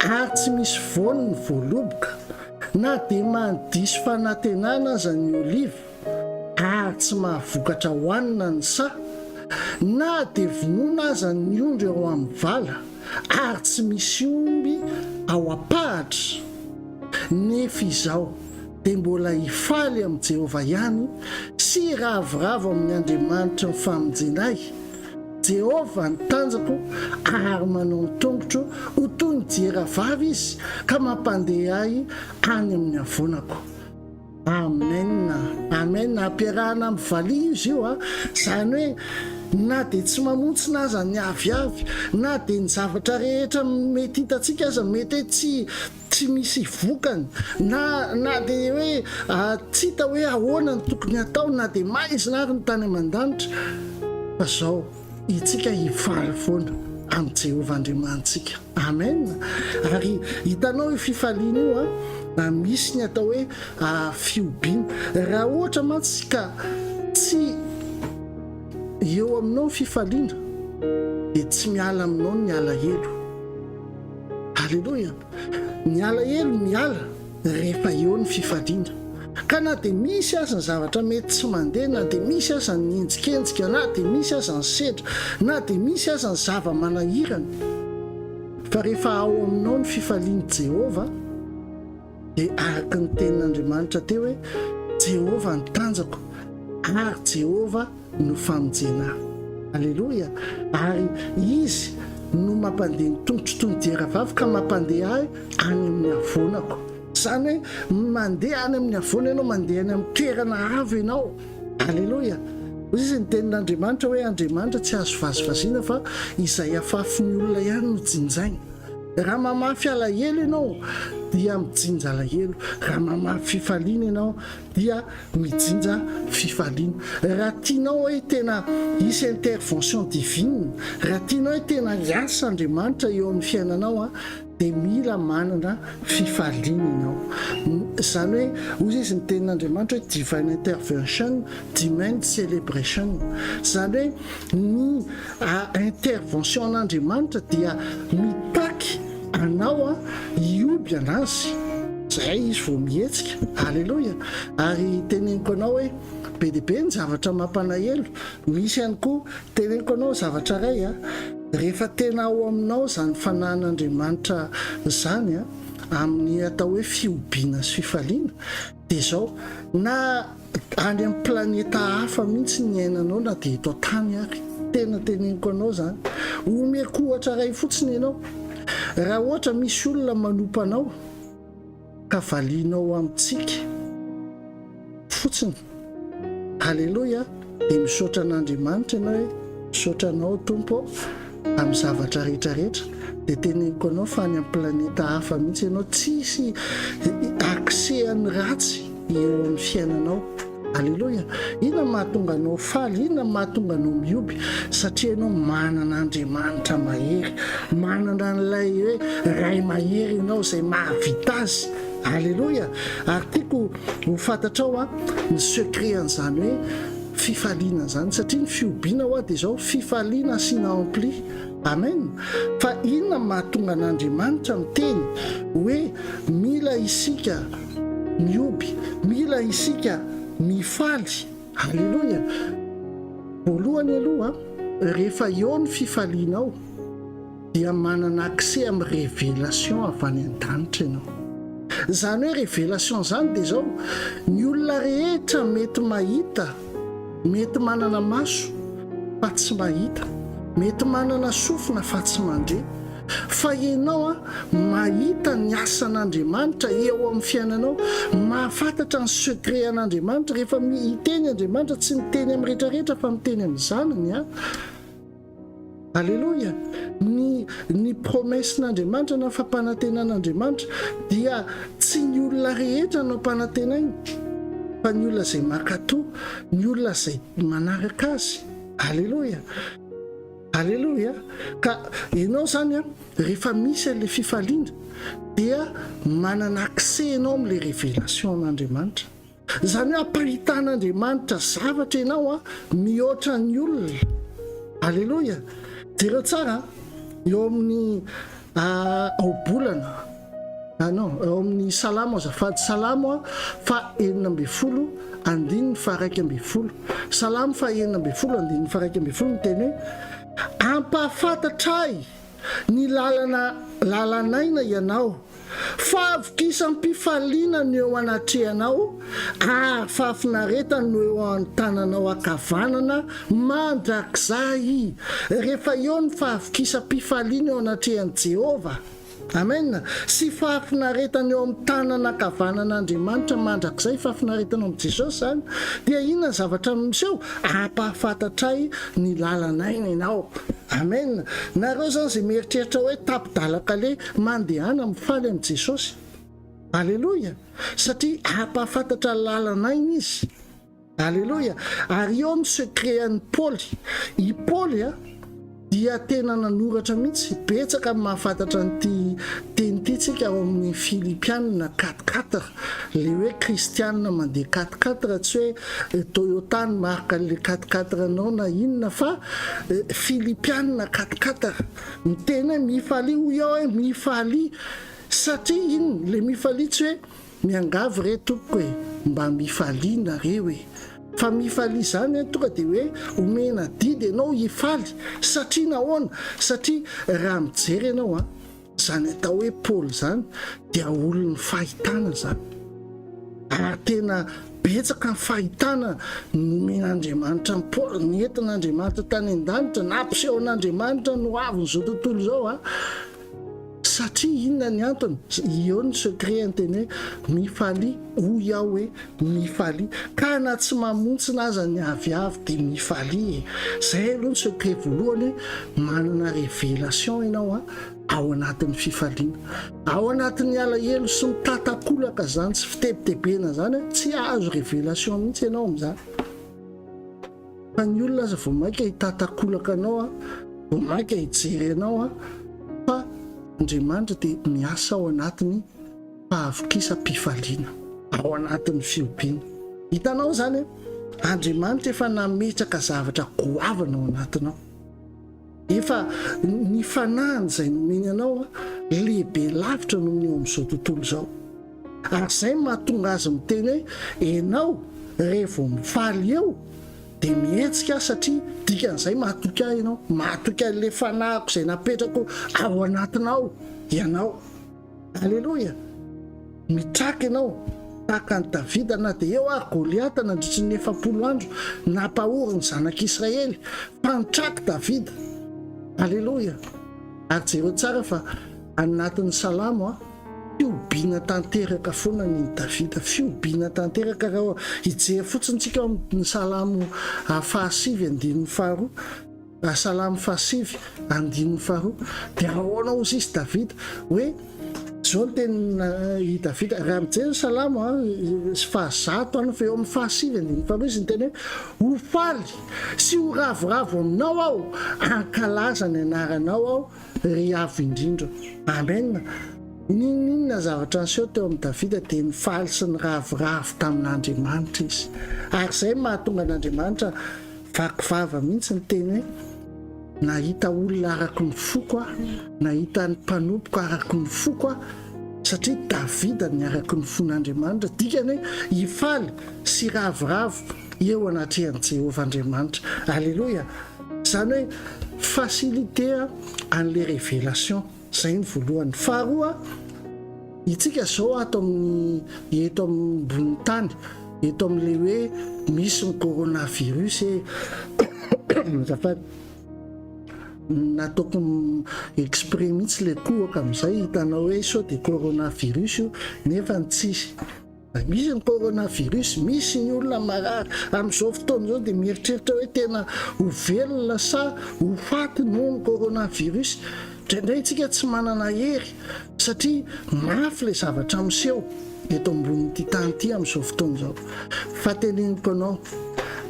ary tsy misy voany ny voaloboka, na dia mandiso fanantenana aza ny oliva, ary tsy mahavokatra hohanina ny saha, na dia vonoina aza ny ondry ao amin'ny vala, ary tsy misy omby ao am-pahatra, nefa izao, dia mbola hifaly amin'i Jehovah ihany sy hiravoravo amin'ny Andriamanitry ny famonjena ahy. Jehovah ny tanjako ary manao ny tongotro ho toy ny diera vavy Izy ka mampandeha ahy any amin'ny havoanako. Amen! Amen! Ampiarahana amin'ny valiha izy io a! Izany hoe na dia tsy mamontsina aza ny aviavy, na dia ny zavatra rehetra mety hitantsika aza mety hoe tsy tsy misy vokany na na dia hoe tsy hita hoe ahoana no tokony hatao na dia maizina ary ny tany aman-danitra fa zao itsika hifaly foana amin'i Jehovah Andriamanitsika. Amen. Ary hitanao io fifaliana io a, misy ny atao hoe fihobiana. Raha ohatra mantsy ka tsy eo aminao ny fifaliana dia tsy miala aminao ny alahelo. Aleloia! Ny alahelo miala rehefa eo ny fifaliana. Ka na dia misy aza ny zavatra mety tsy mandeha, na dia misy aza ny henjikenjika, na dia misy aza ny sedra, na dia misy aza ny zava-manahirana, fa rehefa ao aminao ny fifalian'i Jehovah, dia araka ny tenin'Andriamanitra teo hoe, Jehovah ny tanjako, ary Jehovah no famonjena ahy. Aleloia! Ary Izy no mampandeha ny tongotro toy ny diera vavy ka mampandeha ahy any amin'ny havoanako. Izany hoe mandeha any amin'ny havoana ianao, mandeha any amin'ny toerana avo ianao. Aleloia! Hoy izy ny tenin'Andriamanitra hoe Andriamanitra tsy azo vazivaziana fa izay afafin'ny olona ihany no jinjaina. Raha mamafy alahelo ianao dia mijinja alahelo, raha mamafy fifaliana ianao dia mijinja fifaliana. Raha tianao hoe tena hisy intervention divine, raha tianao hoe tena hiasa Andriamanitra eo amin'ny fiainanao dia mila manana fifaliana ianao. Izany hoe hoy izy ny tenin'Andriamanitra hoe divine intervention demands celebration. Izany hoe ny intervention an'Andriamanitra dia mitaky anao hihoby an'Azy, zay Izy vao mihetsika. Aleloia! Ary teneniko anao hoe be dia be ny zavatra mampanahelo, misy ihany koa, teneniko anao zavatra iray a. Rehefa tena ao aminao izany fanahin'Andriamanitra izany amin'ny atao hoe fihobiana sy fifaliana dia izao, na any amin'ny planeta hafa mihitsy ny iainanao na dia eto an-tany ary. Tena teneniko anao izany. Omeko ohatra iray fotsiny ianao. Raha ohatra misy olona manompa anao ka valianao amintsika fotsiny, Aleloia, dia misaotra an'Andriamanitra ianao hoe misaotra anao Tompo ô amin'ny zavatra rehetra rehetra, dia teneniko anao fa any amin'ny planeta hafa mihitsy ianao, tsisy accès an'ny ratsy eo amin'ny fiainanao. Aleloia! Inona no mahatonga anao faly? Inona no mahatonga anao mihoby? Satria ianao manana Andriamanitra mahery, manana an'ilay hoe Ray mahery ianao izay mahavita azy. Aleloia! Ary tiako ho fantatrao an, ny secret an'izany hoe fifaliana izany, satria ny fihobiana hoa dia izao, fifaliana asiana ampli. Amen! Fa inona no mahatonga an'Andriamanitra miteny hoe mila isika mihoby, mila isika mifaly? Aleloia! Voalohany aloha, rehefa eo ny fifalianao, dia manana accès amin'ny révélation avy any an-danitra ianao. Izany hoe révélation izany dia izao, ny olona rehetra mety mahita, mety manana maso fa tsy mahita, mety manana sofina fa tsy mandre, fa ianao an, mahita ny asan'Andriamanitra eo amin'ny fiainanao, mahafantatra ny secret an'Andriamanitra, rehefa hiteny Andriamanitra tsy miteny amin'ny rehetra rehetra fa miteny amin'ny zanany an. Aleloia! Ny ny promesse-n'Andriamanitra na fampanantenan'Andriamanitra dia tsy ny olona rehetra no ampanantenainy fa ny olona izay mankatò, ny olona izay manaraka Azy. Aleloia! Aleloia! Ka ianao izany an, rehefa misy an'ilay fifaliana dia manana accès ianao amin'ilay révélation an'Andriamanitra. Izany hoe ampahitan'Andriamanitra zavatra ianao an, mihoatra ny olona. Aleloia! Jereo tsara an, eo amin'ny ohabolana, ah non, eo amin'ny Salamo azafady, Salamo an, faha 16 andininy faha 11. Salamo faha 16 andininy faha 11 miteny hoe, Ampahafantatra ahy ny lalana lalan'aina ianao, Fahavokisam-pifaliana no eo anatrehanao, ary fahafinaretana no eo an-tananao ankavanana mandrakizay. Rehefa eo ny fahavokisam-pifaliana eo anatrehan'i Jehovah, Amen, sy fahafinaretana eo amin'ny tanana ankavanan'Andriamanitra mandrakizay, fahafinaretana ao amin'i Jesosy izany, dia inona ny zavatra miseho? Hampahafantatra ahy ny lalan'aina ianao. Amen. Nareo izany izay mieritreritra hoe tapi-dalan-kaleha, Mandehana mifaly amin'i Jesosy. Aleloia! Satria hampahafantatra lalan'aina Izy. Aleloia! Ary eo ny secret an'i Paoly. I Paoly a, dia tena nanoratra mihitsy. Betsaka ny mahafantatra an'ity teny ity tsika ao amin'ny Filipiana quatre quatre. Ilay hoe kristiana mandeha quatre quatre tsy hoe Toyota ny marque an'ilay quatre quatre anao na inona fa Filipiana quatre quatre. Miteny hoe mifalia hoy aho hoe mifalia satria inona? Le mifalia tsy hoe miangavy re tompoko e mba mifalia nareo e fa mifalia zany an tonga de hoe omena didy ianao hifaly satria nahoana? Satria raha mijery ianao an Izany atao hoe Paoly izany dia olon'ny fahitana izany. Ary tena betsaka ny fahitana nomen'Andriamanitra an'i Paoly, nentin'Andriamanitra tany an-danitra, nampisehon'Andriamanitra ny hoavin'izao tontolo izao. A. Satria inona ny antony? Eo ny secret ny teny hoe mifalia, hoy aho hoe mifalia. Ka na tsy mamontsina aza ny aviavy dia mifalia e. Izay aloha ny secret voalohany hoe manana révélation ianao a. ao anatin'ny fifaliana. Ao anatin'ny alahelo sy mitatakolaka izany sy fitebitebena izany, tsy hahazo révélation mihitsy ianao amin'izany. Fa ny olona aza vao mainka hitatakolaka anao, vao mainka hijery anao, fa Andriamanitra dia miasa ao anatin'ny fahavokisam-pifaliana, ao anatin'ny fihobiana. Hitanao izany, Andriamanitra efa nametraka zavatra goavana ao anatinao. Efa ny fanahiny izay nomeny anao lehibe lavitra noho ny eo amin'izao tontolo izao. Ary izay no mahatonga azy miteny hoe, Ianao rehefa vao mifaly eo. dia mihetsika aho satria dikan'izay mahatoky ahy ianao, mahatoky an'ilay fanahiko izay napetrako ao anatinao ianao. Aleloia! Mitraka ianao tahaka an'i Davida na dia eo ary Goliata nandritry ny 40 andro nampahory ny zanak'Israely fa nitraka Davida. Aleloia! Ary jereo tsara fa anatin'ny Salamo a, fihobiana tanteraka foana ny an'i Davida, fihobiana tanteraka raha hijery fotsiny tsika ao amin'ny Salamo fahasivy andininy faharoa, Salamo fahasivy andininy faharoa, dia ahoana hozy izy Davida hoe izao ny tenin' i Davida, raha mijery ny Salamo fahazato any fa eo amin'ny fahasivy andininy faharoa izy niteny hoe ho faly sy ho ravoravo aminao aho, hankalaza ny anaranao aho ry Avo Indrindra. Amen. N'inon'inona zavatra niseho teo amin'i Davida dia nifaly sy niravoravo tamin'Andriamanitra izy. Ary izay no mahatonga an'Andriamanitra Vaky vava mihitsy niteny hoe, Nahita olona araka ny foko aho, nahita ny mpanompoko araka ny foko aho, satria Davida niaraka ny fon'Andriamanitra. Dikany hoe hifaly sy hiravoravo eo anatrehan'i Jehovah Andriamanitra. Aleloia! Izany hoe faciliter an'ilay révélation. Izay ny voalohany. Faharoa, itsika izao ato amin'ny eto ambonin'ny tany, eto amin'ilay hoe misy ny coronavirus e, azafady, nataoko exprès mihitsy ilay kohaka amin'izay hitanao hoe sao dia coronavirus io, nefa tsisy. Misy ny coronavirus, misy ny olona marary. Amin'izao fotoana izao dia mieritreritra hoe tena ho velona sa ho faty noho ny coronavirus. Indraindray isika tsy manana hery satria mafy ilay zavatra miseho eto ambonin'ity tany ity amin'izao fotoana izao. Fa teneniko anao,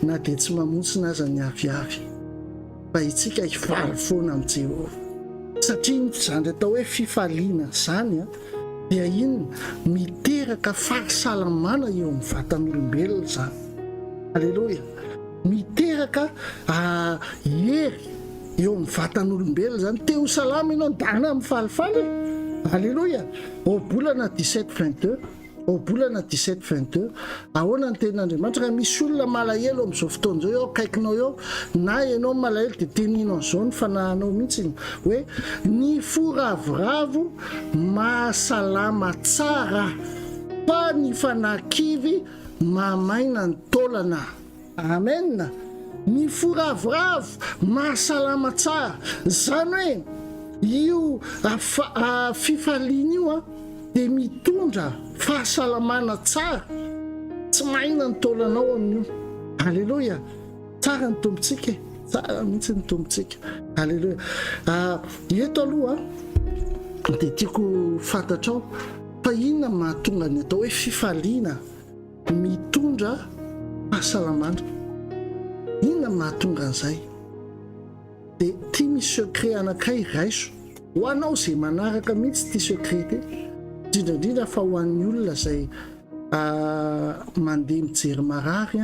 na dia tsy mamontsina aza ny aviavy, fa isika hifaly foana amin'i Jehovah. Satria izany atao hoe fifaliana izany dia inona? Miteraka fahasalamana eo amin'ny vatan'olombelona izany. Aleloia! Miteraka hery eo amin'ny vatan'olombelona izany. Te ho salama ianao, ndana mifalifaly e! Aleloia! Ohabolana 17 22. Ohabolana 17 22. Ahoana ny tenin'Andriamanitra? Raha misy olona malahelo amin'izao fotoana izao eo akaikinao eo, na ianao malahelo dia teneno an'izao ny fanahinao mihitsy hoe ny fo ravoravo mahasalama tsara fa ny fanahy kivy mahamaina ny taolana. Amen! Ny fo ravoravo mahasalama tsara. Izany hoe io fifaliana io dia mitondra fahasalamana tsara. Tsy maina ny taolanao amin'io. Aleloia! Tsara ny Tompontsika e! Tsara mihitsy ny Tompontsika. Aleloia! Eto aloha dia tiako fantatrao fa inona mahatonga ny atao hoe fifaliana Mitondra fahasalamana. Inona no mahatonga an'izay? Dia ity misy secret anankiray raiso. Ho anao izay manaraka mihitsy ity secret ity. Indrindra indrindra fa ho an'ny olona izay mandeha mijery marary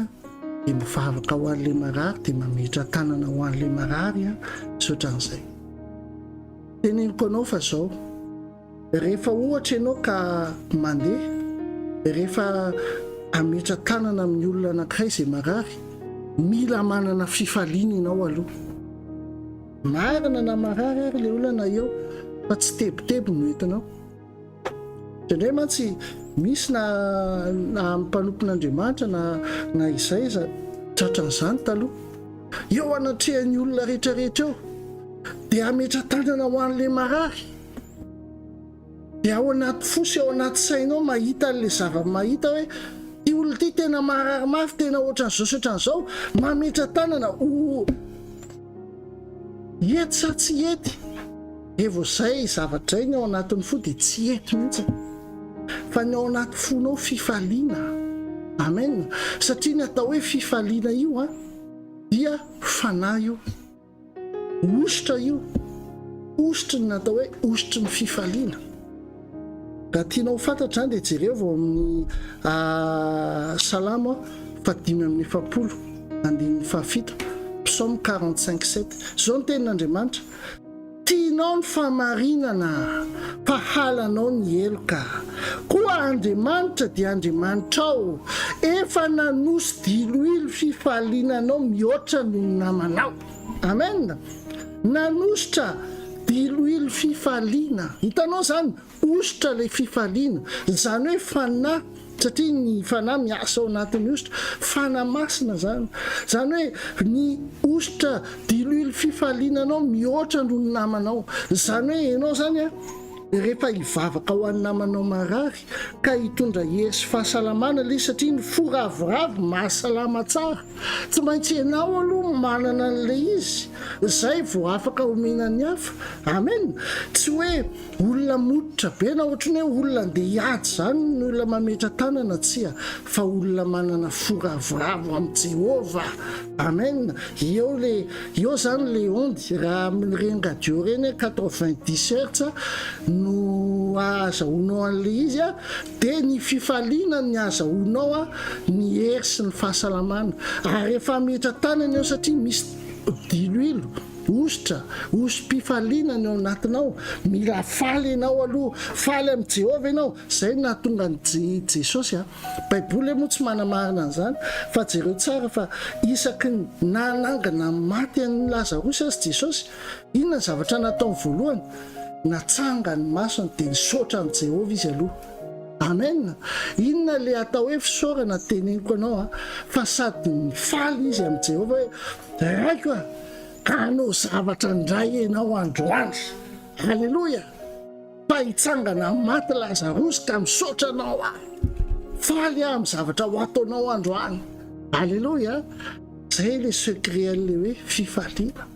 dia mivavaka ho an'ilay marary dia mametra tanana ho an'ilay marary sy ohatran'izay. Teneniko anao fa izao. Rehefa ohatra ianao ka mandeha, rehefa hametra-tanana amin'ny olona anankiray izay marary, mila manana fifaliana ianao aloha. Marina na marary ary ilay olona na eo, fa tsy tebiteby no entinao. Indraindray mantsy misy na na amin'ny mpanompon'Andriamanitra na na izay aza tratran'izany taloha. Eo anatrehan'ny olona rehetrarehetra eo dia hametra-tanana ho an'ilay marary. Dia ao anaty fo sy ao anaty sainao mahita an'ilay zava-mahita hoe ity olona ity tena marary mafy, tena ohatran'izao sy ohatran'izao, mametra-tanana ho hety sa tsy hety? Dia vao izay zavatra izay ny ao anatin'ny fo dia tsy hety mihitsy. Fa ny ao anaty fonao fifaliana. Amen. Satria ny atao hoe fifaliana io an, dia fanahy io. Hosotra io, hosotry ny natao hoe hosotry ny fifaliana. Raha tianao ho fantatra izany dia jereo vao amin'ny Salamo faha-45 andininy fahafito, Psaume 45 sept. Izao ny tenin'Andriamanitra. Tianao ny fahamarinana, fa halanao ny heloka. Koa Andriamanitra dia Andriamanitrao, efa nanosy diloilo fifaliana anao mihoatra noho ny namanao. Amen! Nanosotra diloilo fifaliana. Hitanao izany? Hosotra ilay fifaliana. Izany hoe fanahy, satria ny fanahy miasa ao anatin'ny hosotra. Fanahy masina izany. Izany hoe ny hosotra diloilo fifaliana anao mihoatra noho ny namanao. Izany hoe ianao izany an, rehefa hivavaka ho an'ny namanao marary ka hitondra hery sy fahasalamana ilay izy satria ny fo ravoravo mahasalama tsara. Tsy maintsy ianao aloha manana an'ilay izy, izay vao afaka omena ny hafa. Amen. Tsy hoe Olona mototra be na ohatry ny hoe olona andeha hiady izany ny olona mametra-tanana, tsia, fa olona manana fo ravoravo amin'i Jehovah. Amen. Eo le, eo izany le onde, raha amin'ireny radio ireny hoe 90 hertz no ahazahoanao an'ilay izy, dia ny fifaliana ny ahazahoanao ny hery sy ny fahasalamana. Ary rehefa hametra-tanana eo satria misy diloilo, Hosotra, hoso-pifaliana ny ao anatinao. Mila faly ianao aloha. Faly amin'i Jehovah ianao. Izay no nahatonga an'i Jesosy. Baiboly moa tsy manamarina an'izany, fa jereo tsara fa isaky ny nanangana ny maty an'i Lazarosy aza Jesosy, inona ny zavatra nataony voalohany? Natsangany ny masony dia nisaotra an'i Jehovah izy aloha. Amen! Inona ilay atao hoe fisaorana? Teneniko anao fa sady nifaly izy amin'i Jehovah hoe, Raiko a! Ka hanao zavatra indray ianao androany. Aleloia! Fa hitsangana amin'ny maty Lazarosy ka misaotra anao aho. Faly aho amin'ny zavatra ho ataonao androany. Aleloia! Izay ilay secret an'ilay hoe fifaliana.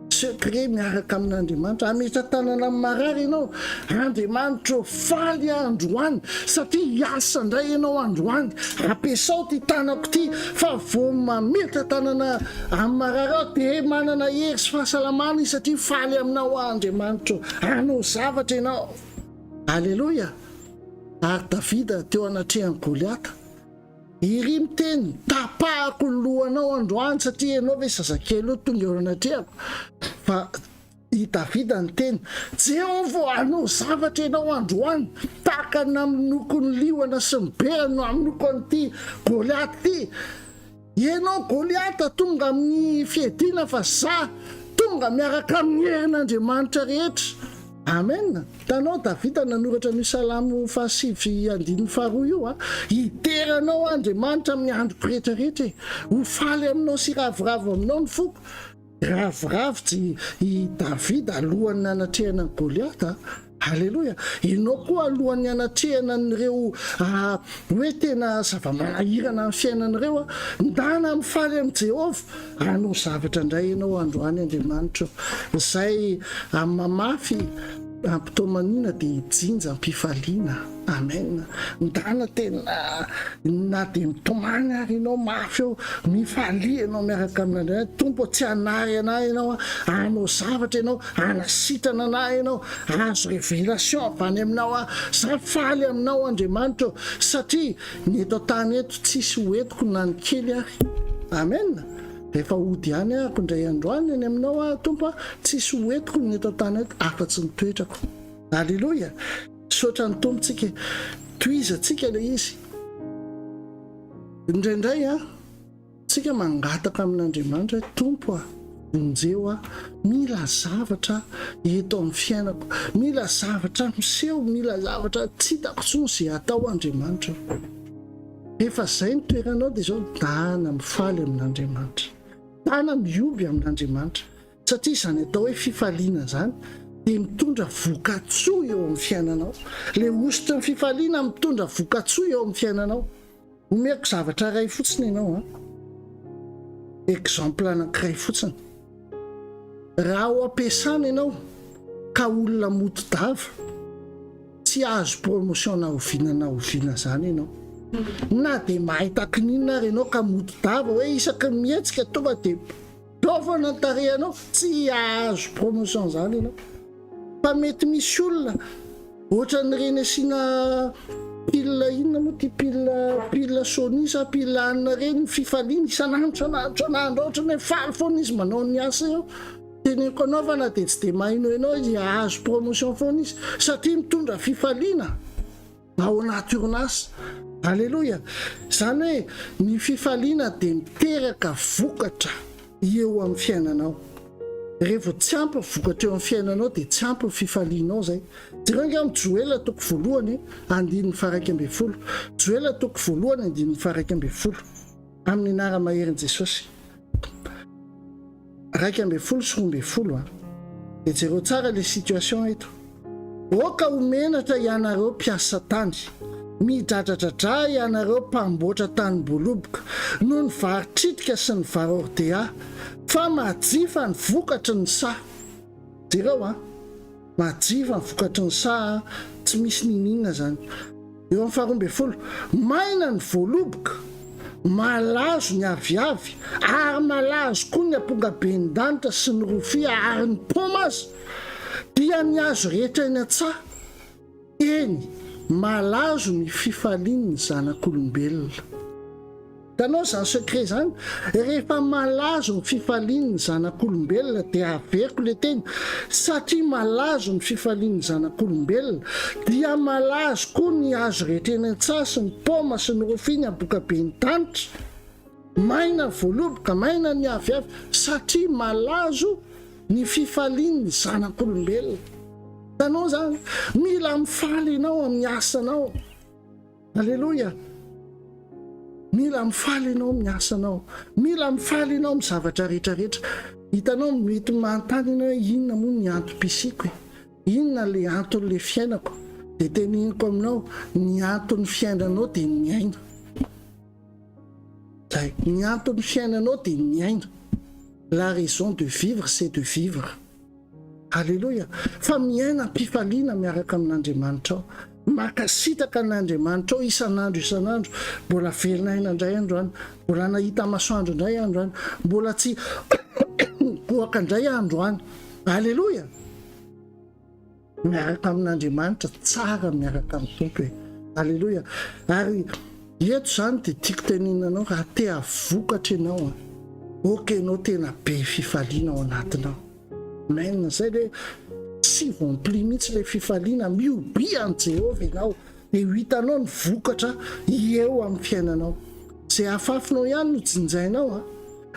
Secret miaraka amin'Andriamanitra. Hametra-tanana amin'ny marary ianao. Andriamanitra ô, faly aho androany satria hiasa indray ianao androany. Ampiasao ity tanako ity fa vao mametra-tanana amin'ny marary aho dia manana hery sy fahasalamana izy satria faly aminao aho Andriamanitra ô. Hanao zavatra ianao. Aleloia! Ary Davida teo anatrehan'i Goliata. Iry miteny, tapahako ny lohanao androany satria ianao ve zazakely io tonga eo anatrehako. Fa i Davida niteny, Jehovah hanao zavatra ianao androany, tahaka ny namonoako ny liona sy ny bera no hamonoako an'ity Goliata ity. Ianao Goliata tonga amin'ny fiadiana fa za tonga miaraka amin'ny herin'Andriamanitra rehetra. Amen! Hitanao Davida nanoratra an'io Salamo fahasivy andininy faharoa io a! Hidera anao aho Andriamanitra amin'ny androko rehetra rehetra e! Ho faly aminao sy hiravoravo aminao ny foko. Ravoravo tsy i Davida alohan'ny nanatrehana an'i Goliata. Aleloia! Ianao koa alohan'ny hanatrehana an'ireo hoe tena zava-manahirana amin'ny fiainana ireo, ndana mifaly amin'i Jehovah. Hanao zavatra indray ianao androany Andriamanitra ô. Izay mamafy am-pitomanina dia hijinja am-pifaliana. Amen. Ndana tena na dia mitomany ary ianao mafy eo, mifalia ianao miaraka amin'Andriamanitra. Tompo ô, tsy hanary anah ianao, hanao zavatra ianao, hanasitrana anah ianao, hahazo révélation avy any aminao aho. Za faly aminao Andriamanitra ô, satria Ny eto an-tany eto tsisy ho entiko na ny kely ary. Amen! Rehefa hody ihany ahako indray andro any any aminao aho Tompo a, tsisy ho entiko ny eto an-tany eto afa-tsy ny toetrako. Aleloia! Misaotra ny Tompo tsika e. Tohizantsika ilay izy. Indraindray an. Tsika mangataka amin'Andriamanitra hoe Tompo a, vonjeo aho, mila zavatra eto amin'ny fiainako, mila zavatra miseho, mila zavatra tsy hitako intsony izay hatao Andriamanitra o. Rehefa izay ny toeranao dia izao dana mifaly amin'Andriamanitra, dana mihoby amin'Andriamanitra, satria izany atao hoe fifaliana izany dia mitondra vokatsoa eo amin'ny fiainanao. Ilay hosotry ny fifaliana mitondra vokatsoa eo amin'ny fiainanao. Omeko zavatra iray fotsiny ianao an. Exemple anankiray fotsiny. Raha ao am-piasana ianao ka olona modi-dava, tsy hahazo promotion na oviana na oviana izany ianao. Na dia mahay takininona ary ianao ka modi-dava hoe isaky ny mihetsika tonga dia tao foana ny tarehinao, tsy hahazo promotion izany ianao. Fa mety misy olona ohatran'ireny asiana pile inona moa ty pile pile Sony sa pile anona ireny ny fifaliana isan'andro isan'andro isan'andro ohatran'ny hoe faly foana izy manao ny asa eo. Teneniko anao fa na dia tsy dia mahay noho ianao izy hahazo promotion foana izy satria mitondra fifaliana ao anaty orinasa. Aleloia! Izany hoe ny fifaliana dia miteraka vokatra eo amin'ny fiainanao. Rehefa tsy ampy ny vokatra eo amin'ny fiainanao dia tsy ampy ny fifalianao izay. Jereo ange amin'ny Joela toko voalohany andininy faha-11. Joela toko voalohany andininy faha-11. Amin'ny anara-maherin'i Jesosy. 12 sy 12 a. Dia jereo tsara ilay situation eto. Aoka ho menatra ianareo mpiasa tany, midradradradra ianareo mpamboatra tanim-boaloboka, noho ny vary tritika sy ny vary hordea, fa majifa ny vokatry ny saha. Jereo a. Majiva ny vokatry ny saha tsy misy niniana zany. Eo amin'ny faharoa 12, maina ny voaloboka, malazo ny aviavy, ary malazo koa ny ampongabendanitra sy ny rofia ary ny paoma aza, dia ny hazo rehetra eny an-tsaha, eny, malazo ny fifalian'ny zanak'olombelona. Hitanao izany secret izany? Rehefa malazo ny fifalian'ny zanak'olombelona dia averiko le teny, satria malazo ny fifalian'ny zanak'olombelona dia malazo koa ny hazo rehetra eny an-tsaha sy ny paoma sy ny rofia ny ambokaben'ny danitra, maina ny voaloboka, maina ny aviavy satria malazo ny fifalian'ny zanak'olombelona. Hitanao izany? Mila mifaly ianao amin'ny asanao. Aleloia! Mila mifaly ianao amin'ny asanao. Mila mifaly ianao amin'ny zavatra rehetra rehetra. Hitanao, mety manontany ianao hoe inona moa ny antom-pisiako e? Inona ilay anton'ilay fiainako? Dia teneniko aminao, ny anton'ny fiainanao dia ny miaina. Zay. Ny anton'ny fiainanao dia ny miaina. La raison de vivre, c'est de vivre. Aleloia! Fa miaina am-pifaliana miaraka amin'Andriamanitrao. Mankasitraka an'Andriamanitrao isan'andro isan'andro. Mbola velona aina indray androany. Mbola nahita masoandro indray androany. Mbola tsy kohaka indray androany. Aleloia! Miaraka amin'Andriamanitra, tsara miaraka amin'ny Tompo e. Aleloia. Ary eto izany dia tiako tenenina anao raha te hahavokatra ianao an. Ok ianao tena be fifaliana ao anatinao. Amen. Zay le tsy voampli mihitsy le fifaliana, mihobiha an'i Jehovah ianao dia ho hitanao ny vokatra eo amin'ny fiainanao. Izay afafinao ihany no jinjainao an.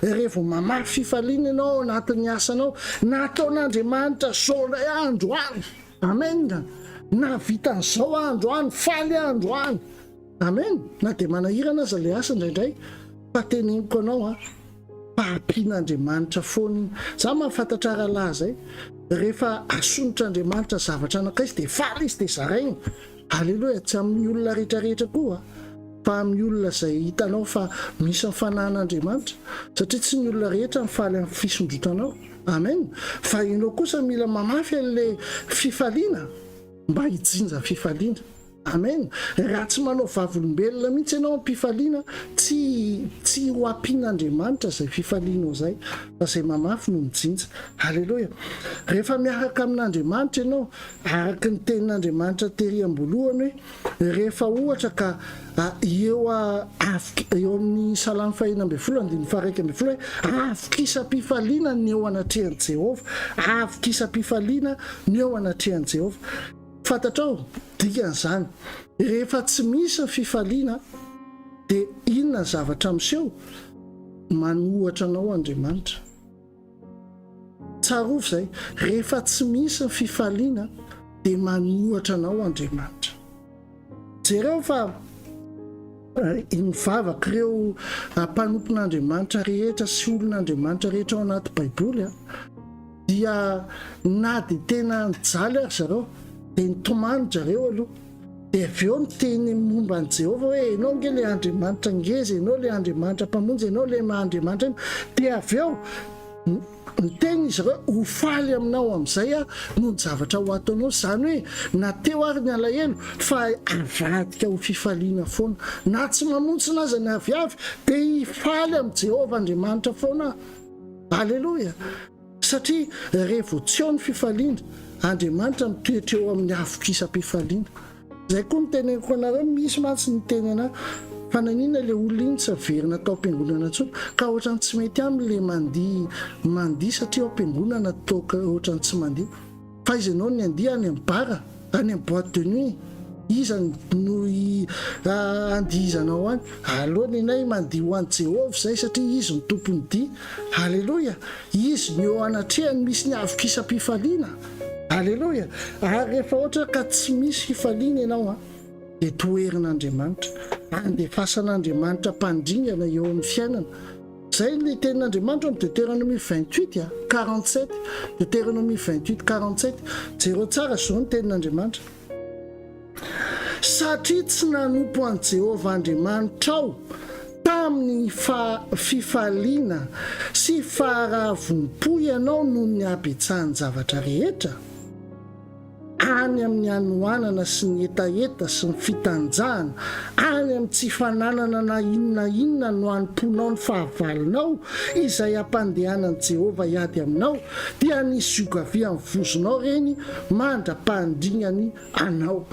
Rehefa mamafy fifaliana ianao ao anatin'ny asanao, nataon'Andriamanitra zao indray aho androany. Amen. Nahavita an'izao aho androany, faly aho androany. Amen. Na dia manahirana aza ilay asa indraindray, fa teneniko anao an, fa ampian'Andriamanitra foana iny. Za mahafantatra rahalahy zay, rehefa asontr'Andriamanitra zavatra anankiray izy dia faly izy dia zarainy. Aleloia, tsy amin'ny olona rehetra rehetra koa fa amin'ny olona izay hitanao fa misy ny fanahin'Andriamanitra, satria tsy ny olona rehetra mifaly amin'ny fisondrotanao. Amen. Fa ianao kosa mila mamafy an'ilay fifaliana mba hijinja fifaliana. Amen. Raha tsy manao vavolombelona mihitsy ianao am-pifaliana, tsy tsy ho ampian'Andriamanitra izay fifalianao izay, fa izay mamafy no mijinja. Aleloia. Rehefa miaraka amin'Andriamanitra ianao, araka ny tenin'Andriamanitra tery am-boalohany hoe, rehefa ohatra ka eo eo amin'ny Salamo faha-16 andininy faha-11 hoe, avokisam-pifaliana ny eo anatrehan'i Jehovah, avokisam-pifaliana ny eo anatrehan'i Jehovah. Fantatrao, dikan'izany, rehefa tsy misy ny fifaliana, dia inona ny zavatra miseho? Manohatra anao Andriamanitra. Tsarovy izay, rehefa tsy misy ny fifaliana dia manohatra anao Andriamanitra. Jereo fa ny vavak'ireo mpanompon'Andriamanitra rehetra sy olon'Andriamanitra rehetra ao anaty Baiboly dia na dia tena nijaly ary zareo dia nitomany zareo aloha. Dia avy eo niteny momba an'i Jehovah hoe, Ianao ange ilay Andriamanitra ngeza, Ianao ilay Andriamanitra Mpamonjy, Ianao ilay maha Andriamanitra ahy. Dia avy eo niteny izy ireo, Ho faly aminao amin'izay aho noho ny zavatra ho ataonao. Izany hoe na teo ary ny alahelo, fa avadika ho fifaliana foana. Na tsy mamontsina aza ny aviavy, dia hifaly amin'i Jehovah Andriamanitra foana aho. Aleloia! Satria rehefa vao tsy ao ny fifaliana, Andriamanitra mitoetra eo amin'ny havokisam-pifaliana. Izay koa no teneniko anareo, misy mantsy niteny anah. Fa naninona le olona iny tsy averina tao am-piangonana intsony? Ka ohatran'ny tsy mety aminy le mandihy mandihy satria ao am-piangonana toa ohatran'ny tsy mandihy. Fa aiza ianao ny handihy any amin'ny bar, any amin'ny boite de nuit? Iza no handihizanao any? Aleo nenay mandihy ho an'i Jehovah izay satria Izy no tompon'ny dihy. Aleloia! Izy no eo anatrehany misy ny havokisam-pifaliana. Aleloia! Ary rehefa ohatra ka tsy misy fifaliana ianao an, dia toherin'Andriamanitra. Andefasan'Andriamanitra mpandringana eo amin'ny fiainana. Izay ilay tenin'Andriamanitra ao amin'ny Deuteronomie 28 47. Deuteronomie 28 47. Jereo tsara izao ny tenin'Andriamanitra. Satria tsy nanompo an'i Jehovah Andriamanitrao tamin'ny fifaliana sy faharavom-po ianao noho ny habetsahan-javatra rehetra, any amin'ny hanoanana sy ny hetaheta sy ny fitanjahana, any amin'ny tsy fananana na inona na inona no hanompoanao ny fahavalonao, izay hampandehanan'i Jehovah hiady aminao, dia ny zioga avy amin'ny vozonao ireny mandra-pahandringany anao.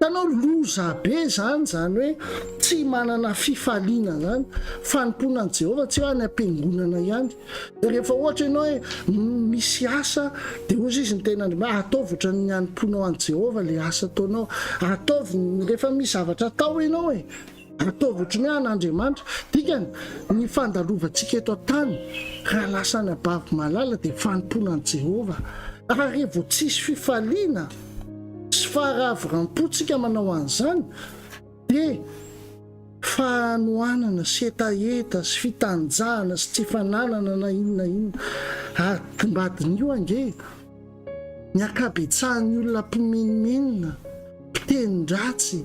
Hitanao, loza be izany, izany hoe tsy manana fifaliana izany. Fanompoana an'i Jehovah tsy hoe any am-piangonana ihany. Rehefa ohatra ianao hoe misy asa, dia hoy izy ny tenin'Andriamanitra, ataovy ohatran'ny hanompoanao an'i Jehovah ilay asa ataonao. Ataovy, rehefa misy zavatra atao ianao e, ataovy ohatran'ny hoe an'Andriamanitra. Dikany, ny fandalovantsika eto an-tany, raha lasa anabavy malala, dia fanompoana an'i Jehovah. Raha vao tsisy fifaliana sy faharaviram-po tsika manao an'izany, dia fahanoanana sy hetaheta sy fitanjahana sy tsy fananana na inona na inona. Ary mba diniho ange ny ankabetsahan'ny olona mpimenomenona, mpiteny-dratsy,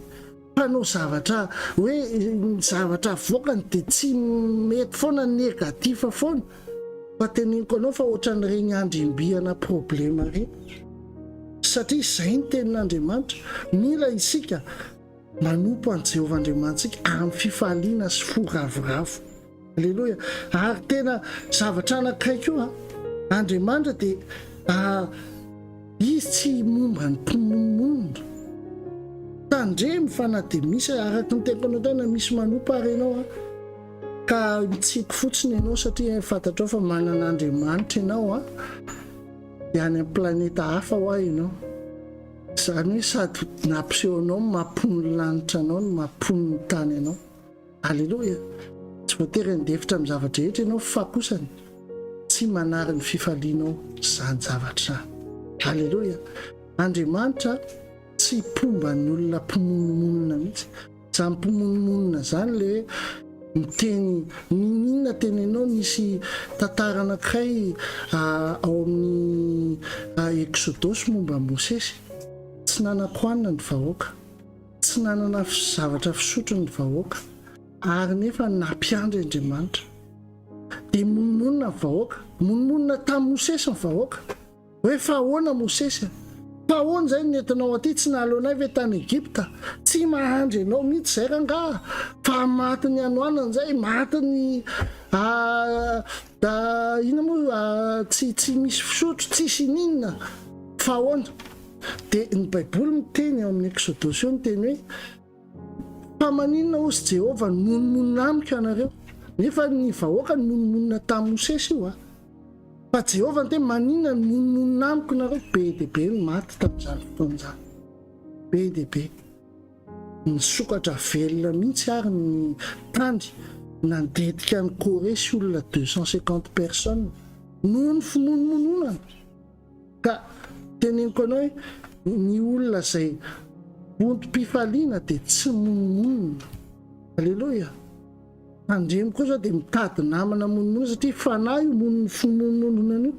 mpanao zavatra hoe ny zavatra avoakany dia tsy mety foana, négatif foana. Fa teneniko anao fa ohatran'ireny andrimbihana problema ireny. Satria izay ny tenin'Andriamanitra. Mila isika manompo an'i Jehovah Andriamanitsika amin'ny fifaliana sy fo ravoravo. Aleloia. Ary tena zavatra anankiray koa, Andriamanitra dia Izy tsy momba ny mpimonomonona. Tandremo fa na dia misy, araka ny teniko anao teo, na misy manompo ary ianao, ka mitsiky fotsiny ianao satria fantatrao fa manana Andriamanitra ianao, dia any amin'ny planeta hafa hoa ianao. Izany hoe sady nampiseho anao ny maha mponin'ny lanitra anao no maha mponin'ny tany anao. Aleloia! Tsy voatery handefitra amin'ny zava-drehetra ianao fa kosany tsy manary ny fifalianao izany zavatra izany. Aleloia! Andriamanitra tsy mpomba ny olona mpimonomonona mihitsy. Izany mpimonomonona izany ilay hoe miteny n'inon'inona teneninao. Nisy tantara anankiray ao amin'ny Eksodosy momba an'i Mosesy. Tsy nanan-kohanina ny vahoaka. Tsy nanana zavatra fisotro ny vahoaka. Ary nefa nampiandry Andriamanitra. Dia monomonona ny vahoaka. Monomonona tamin'i Mosesy ny vahoaka. Hoe fa ahoana Mosesy a? Fa ahoana izay no nentinao aty? Tsy naleonay ve tany Egypta? Tsy mahandry anao mihitsy izay rangaha fa matin'ny hanoanana izay, matin'ny inona moa tsy tsy misy fisotro, tsisy ininona. Fa ahoana? Dia ny Baiboly miteny ao amin'ny Eksodosy eo miteny hoe fa maninona hozy Jehovah no monomonona amiko ianareo? Nefa ny vahoaka nimonomonona tamin'i Mosesy io a. Fa Jehovah niteny, maninona no mimonomonona amiko nareo? Be dia be ny maty tamin'izany fotoana izany. Be dia be. Nisokatra velona mihitsy ary ny tany nandetika an'i Corée sy olona 250 personnes noho ny fimonomononana. Ka teneniko anao hoe ny olona izay vontom-pifaliana dia tsy mimonomonona. Aleloia. Tandremo koa zao dia mitady namana monomonona satria fanahy io mono fimonomonona io.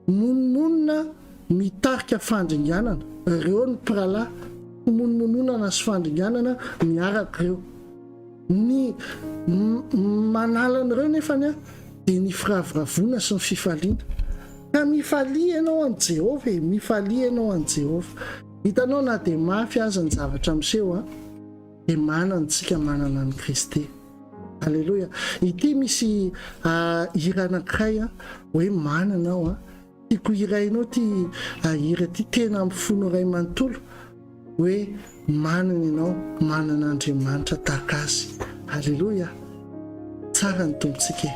Monomonona mitarika fandringanana. Ireo ny mpirahalahy. Fimonomononana sy fandringanana miaraka ireo. Ny manala an'ireo nefany dia ny firavoravoana sy ny fifaliana. Ka mifalia ianao an'i Jehovah e, mifalia ianao an'i Jehovah. Hitanao na dia mafy aza ny zavatra miseho an. Dia manana tsika manana an'i Kristy. Aleloia. Ity misy hira anankiray hoe manana aho. Tiako hirainao ity hira ity tena amin'ny fonao iray manontolo. hoe manana ianao, manana Andriamanitra tahaka Azy. Aleloia! Tsara ny Tompontsika e!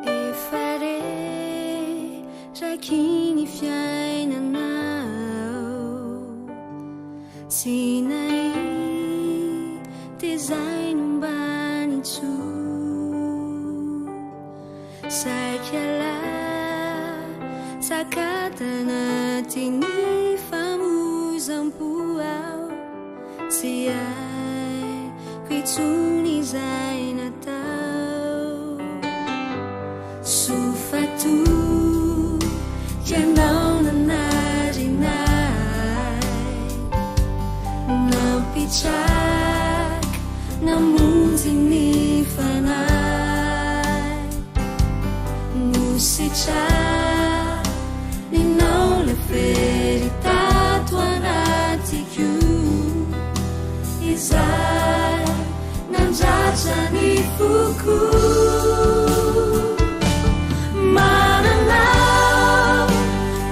Efa reraky ny fiainana Tsy nahita izay nombany intsony Saika latsaka tanatin'ny famoizam-po aho Tsy haiko intsony izay natao Soa fa toa ianao nanarina ahy Nampitraka namonjy ny fanahy Nositraninao ilay fery tato anatiko Izay nandratra ny foko Manana aho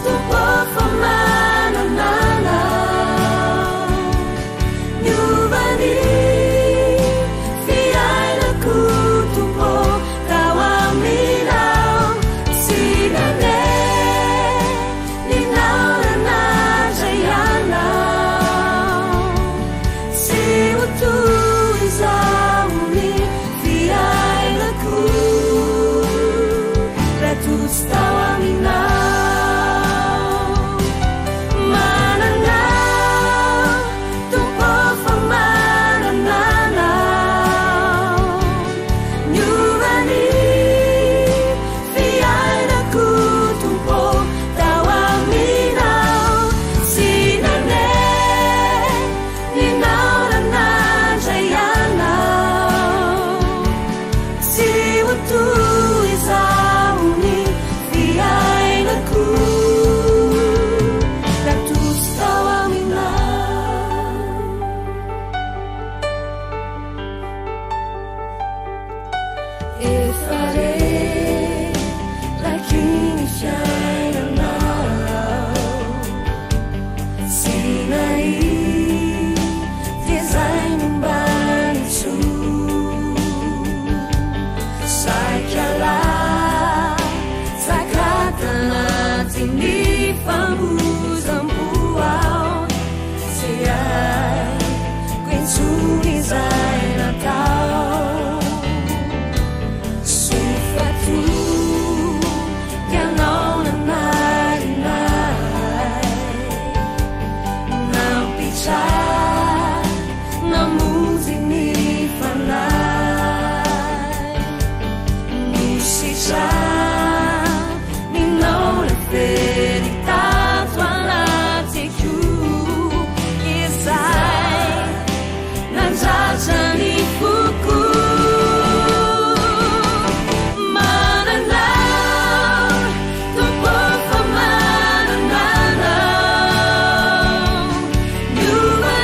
Tompo fa manana anao Niova ny fiainako Tompo tao aminao Tsy nanenina nandray anao Tsy ho toy izao ny fiainako Raha toa tsy tao aminao Manana Tompo fa manana anao Niova ny fiainako Tompo tao aminao Tsy nanenina raha nandray anao Tsy ho toy izao ny fiainako Raha toa tsy tao aminao Efa reraky ny fiainana Tsy nahita izay nombany intsony Saika latsaka tanatin'ny famoizam-po aho Tsy haiko intsony izay natao Soa fa toa ianao nanarina ahy Nampitraka namonjy ny fanahy Nositraninao ilay fery tato anatiko Izay nandratra ny foko Manana Tompo fa manana anao Niova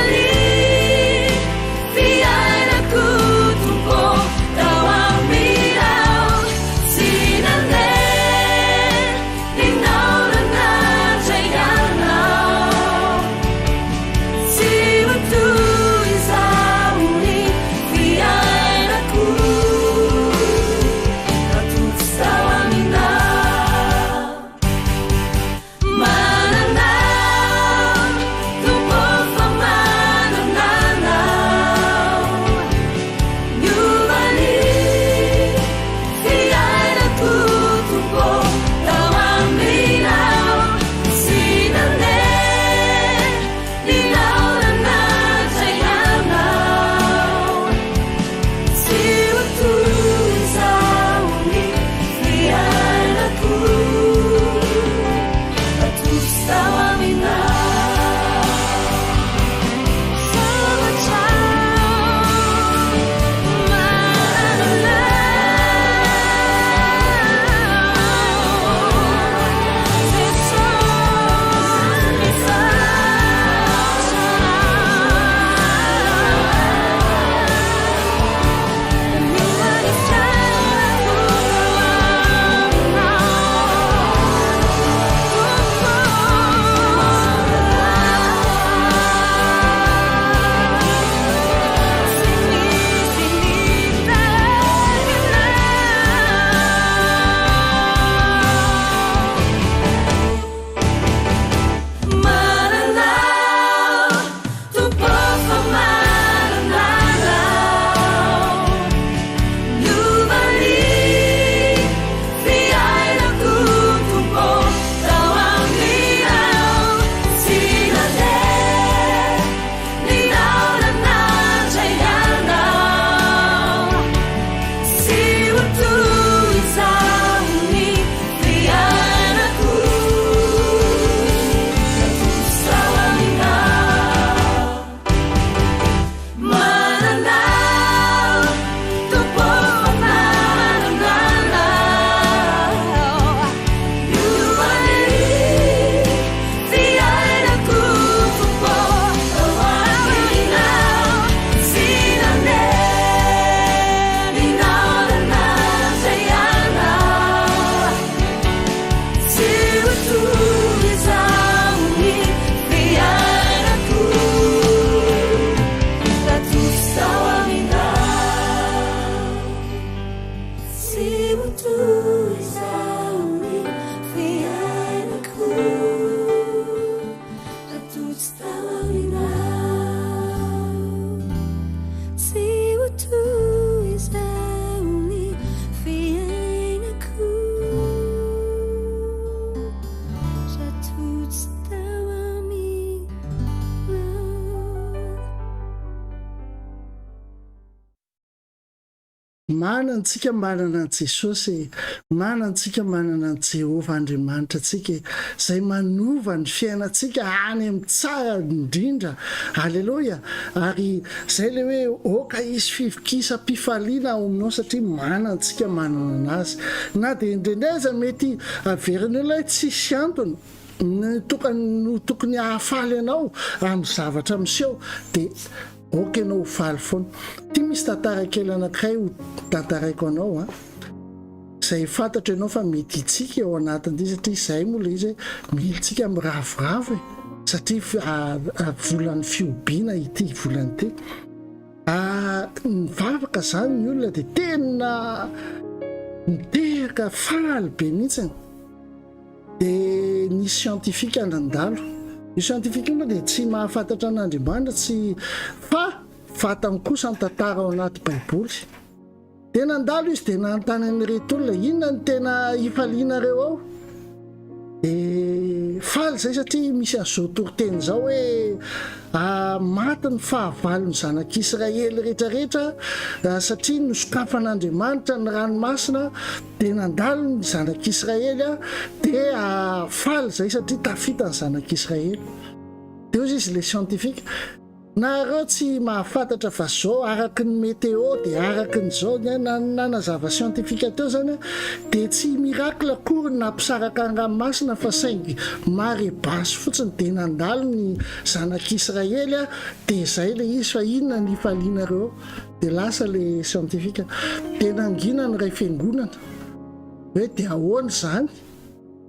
Manana antsika manana an'i Jesosy e! Manana antsika manana an'i Jehovah Andriamanitra antsika e! Izay manova ny fiainantsika any amin'ny tsara indrindra. Aleloia! Ary izay ilay hoe aoka hisy fivokisam-pifaliana ao aminao satria manana antsika manana an'Azy. Na dia indraindray aza mety averin'ny olona hoe tsisy antony ny tokany no tokony hahafaly anao amin'ny zavatra miseho dia Ok enao ho faly foana. Ty misy tantara kely anakiray ho tantaraiko anao a. Izay fantatro ianao fa mety hitsiky ao anatin'ity satria izay moa ilay izy hoe milintsika miravoravo e. Satria volan'ny fihobiana ity volana ity. Nivavaka izany ny olona dia tena niteraka faly be mihitsiny. Dia nisy scientifique nandalo. Io scientifique io moa dia tsy mahafantatra an'Andriamanitra tsy fa fantany kosa ny tantara ao anaty baiboly. Dia nandalo izy dia nanontany an'ireto olona inona no tena ifalianareo ao? Dia faly izay satria misy an'izao toriteny izao hoe maty ny fahavalon'ny zanak'Israely rehetrarehetra satria nosokafan'Andriamanitra ny ranomasina Dia nandalo ny zanak'Israely, dia faly izay satria tafita ny zanak'Israely. Dia hoy izy ilay scientifique, nareo tsy mahafantatra fa zao araky ny météo dia araky ny zao, nanazava scientifique teo zany, dia tsy miracle akory ny nampisaraka ny ranomasina fa saingy marée basse fotsiny dia nandalo ny zanak'Israely, dia izay ilay izy fa inona ny hifalianareo. Dia lasa le scientifique. Dia nangina ny ray fiangonana. Hoe dia ahoana izany?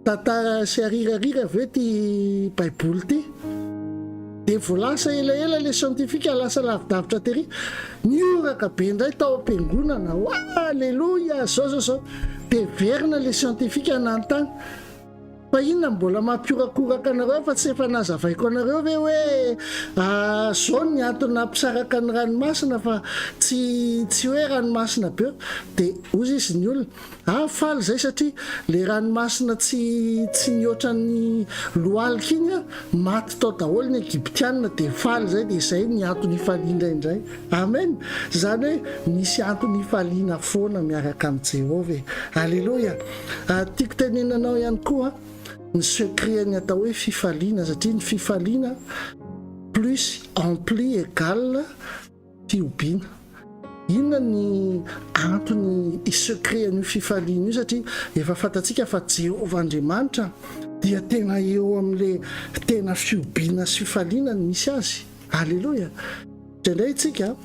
Tantara sy arirarira ve ity baiboly ity? Dia vao lasa elaela le scientifique lasa lavidavitra tery. Nihoraka be indray tao am-piangonana. Aleloia! Zao zao zao. Dia verina le scientifique nanontany. Fa inona no mbola mampiorakoraka anareo fa tsy efa nazavaiko anareo ve hoe zao ny antony nampisaraka ny ranomasina fa tsy tsy hoe ranomasina be de ozy izy ny olona ah faly zay satria le ranomasina tsy tsy nihoatra ny lohalika iny ah maty tao daholo ny egyptiana de faly zay de zay ny antony ifaliana indray amen zany hoe misy antony ifaliana foana miaraka amin'i Jehovah e aleloia Ary tiako tenenina anao ihany koa ny secret ny atao hoe fifaliana satria ny fifaliana plus ampli egal fihobiana. Inona ny antony secret an'io fifaliana io satria efa fantatsika fa Jehovah Andriamanitra dia tena eo amin'le tena fihobiana sy fifaliana no misy azy. Aleloia. Indraindray isika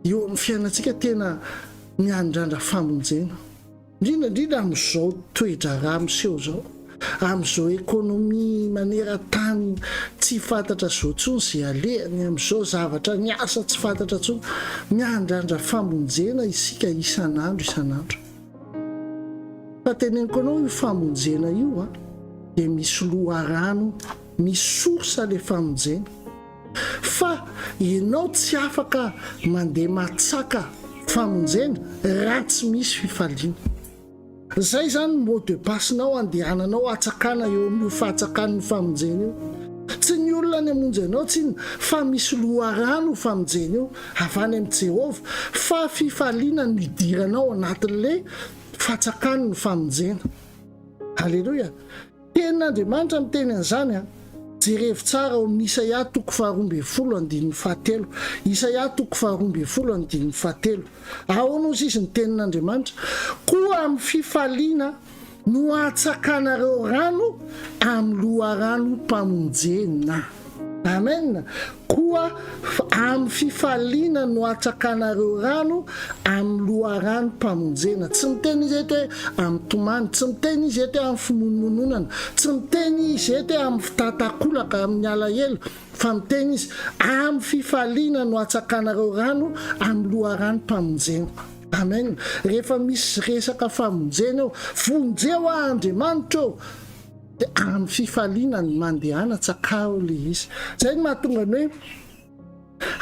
eo amin'ny fiainantsika tena miandrandra famonjena. Indrindra indrindra amin'izao toe-draharaha miseho izao, amin'izao ekonomia maneran-tany tsy fantatra izao intsony izay alehany, amin'izao zavatra ny asa tsy fantatra intsony, miandrandra famonjena isika isan'andro isan'andro. Fa teneniko anao io famonjena io an, dia misy loharano, misy source ilay famonjena. Fa ianao tsy afaka mandeha matsaka famonjena raha tsy misy fifaliana. Zay zany ny mot de passe-nao andehananao hatsakana eo amin'io fahatsakan'ny famonjena io. Tsy ny olona ny hamonjy anao tsinona fa misy loharano io famonjena io avy any amin'i Jehovah fa fifaliana no idiranao anatin'le fatsakan'ny famonjena. Aleloia. Tenin'Andriamanitra miteny an'izany an! Jerevo tsara ao amin'ny Isaia toko faharoa ambin'ny folo andininy fahatelo. Isaia toko faharoa ambin'ny folo andininy fahatelo. Ahoana hozy izy ny tenin'Andriamanitra? Koa amin'ny fifaliana no hahatsakanareo rano amin'ny loharanom-pamonjena. Amen! Koa amin'ny fifaliana no hatsakanareo rano amin'ny loharanom-pamonjena. Tsy miteny izy eto hoe amin'ny tomany, tsy miteny izy eto hoe amin'ny fimonomononana, tsy miteny izy eto hoe amin'ny fitatakolaka, amin'ny alahelo, fa miteny izy amin'ny fifaliana no hatsakanareo rano amin'ny loharanom-pamonjena. Amen! Rehefa misy resaka famonjena eo, vonjeo aho Andriamanitra ô! Dia amin'ny fifaliana ny mandehana tsakaro le izy. Zay no mahatonga ny hoe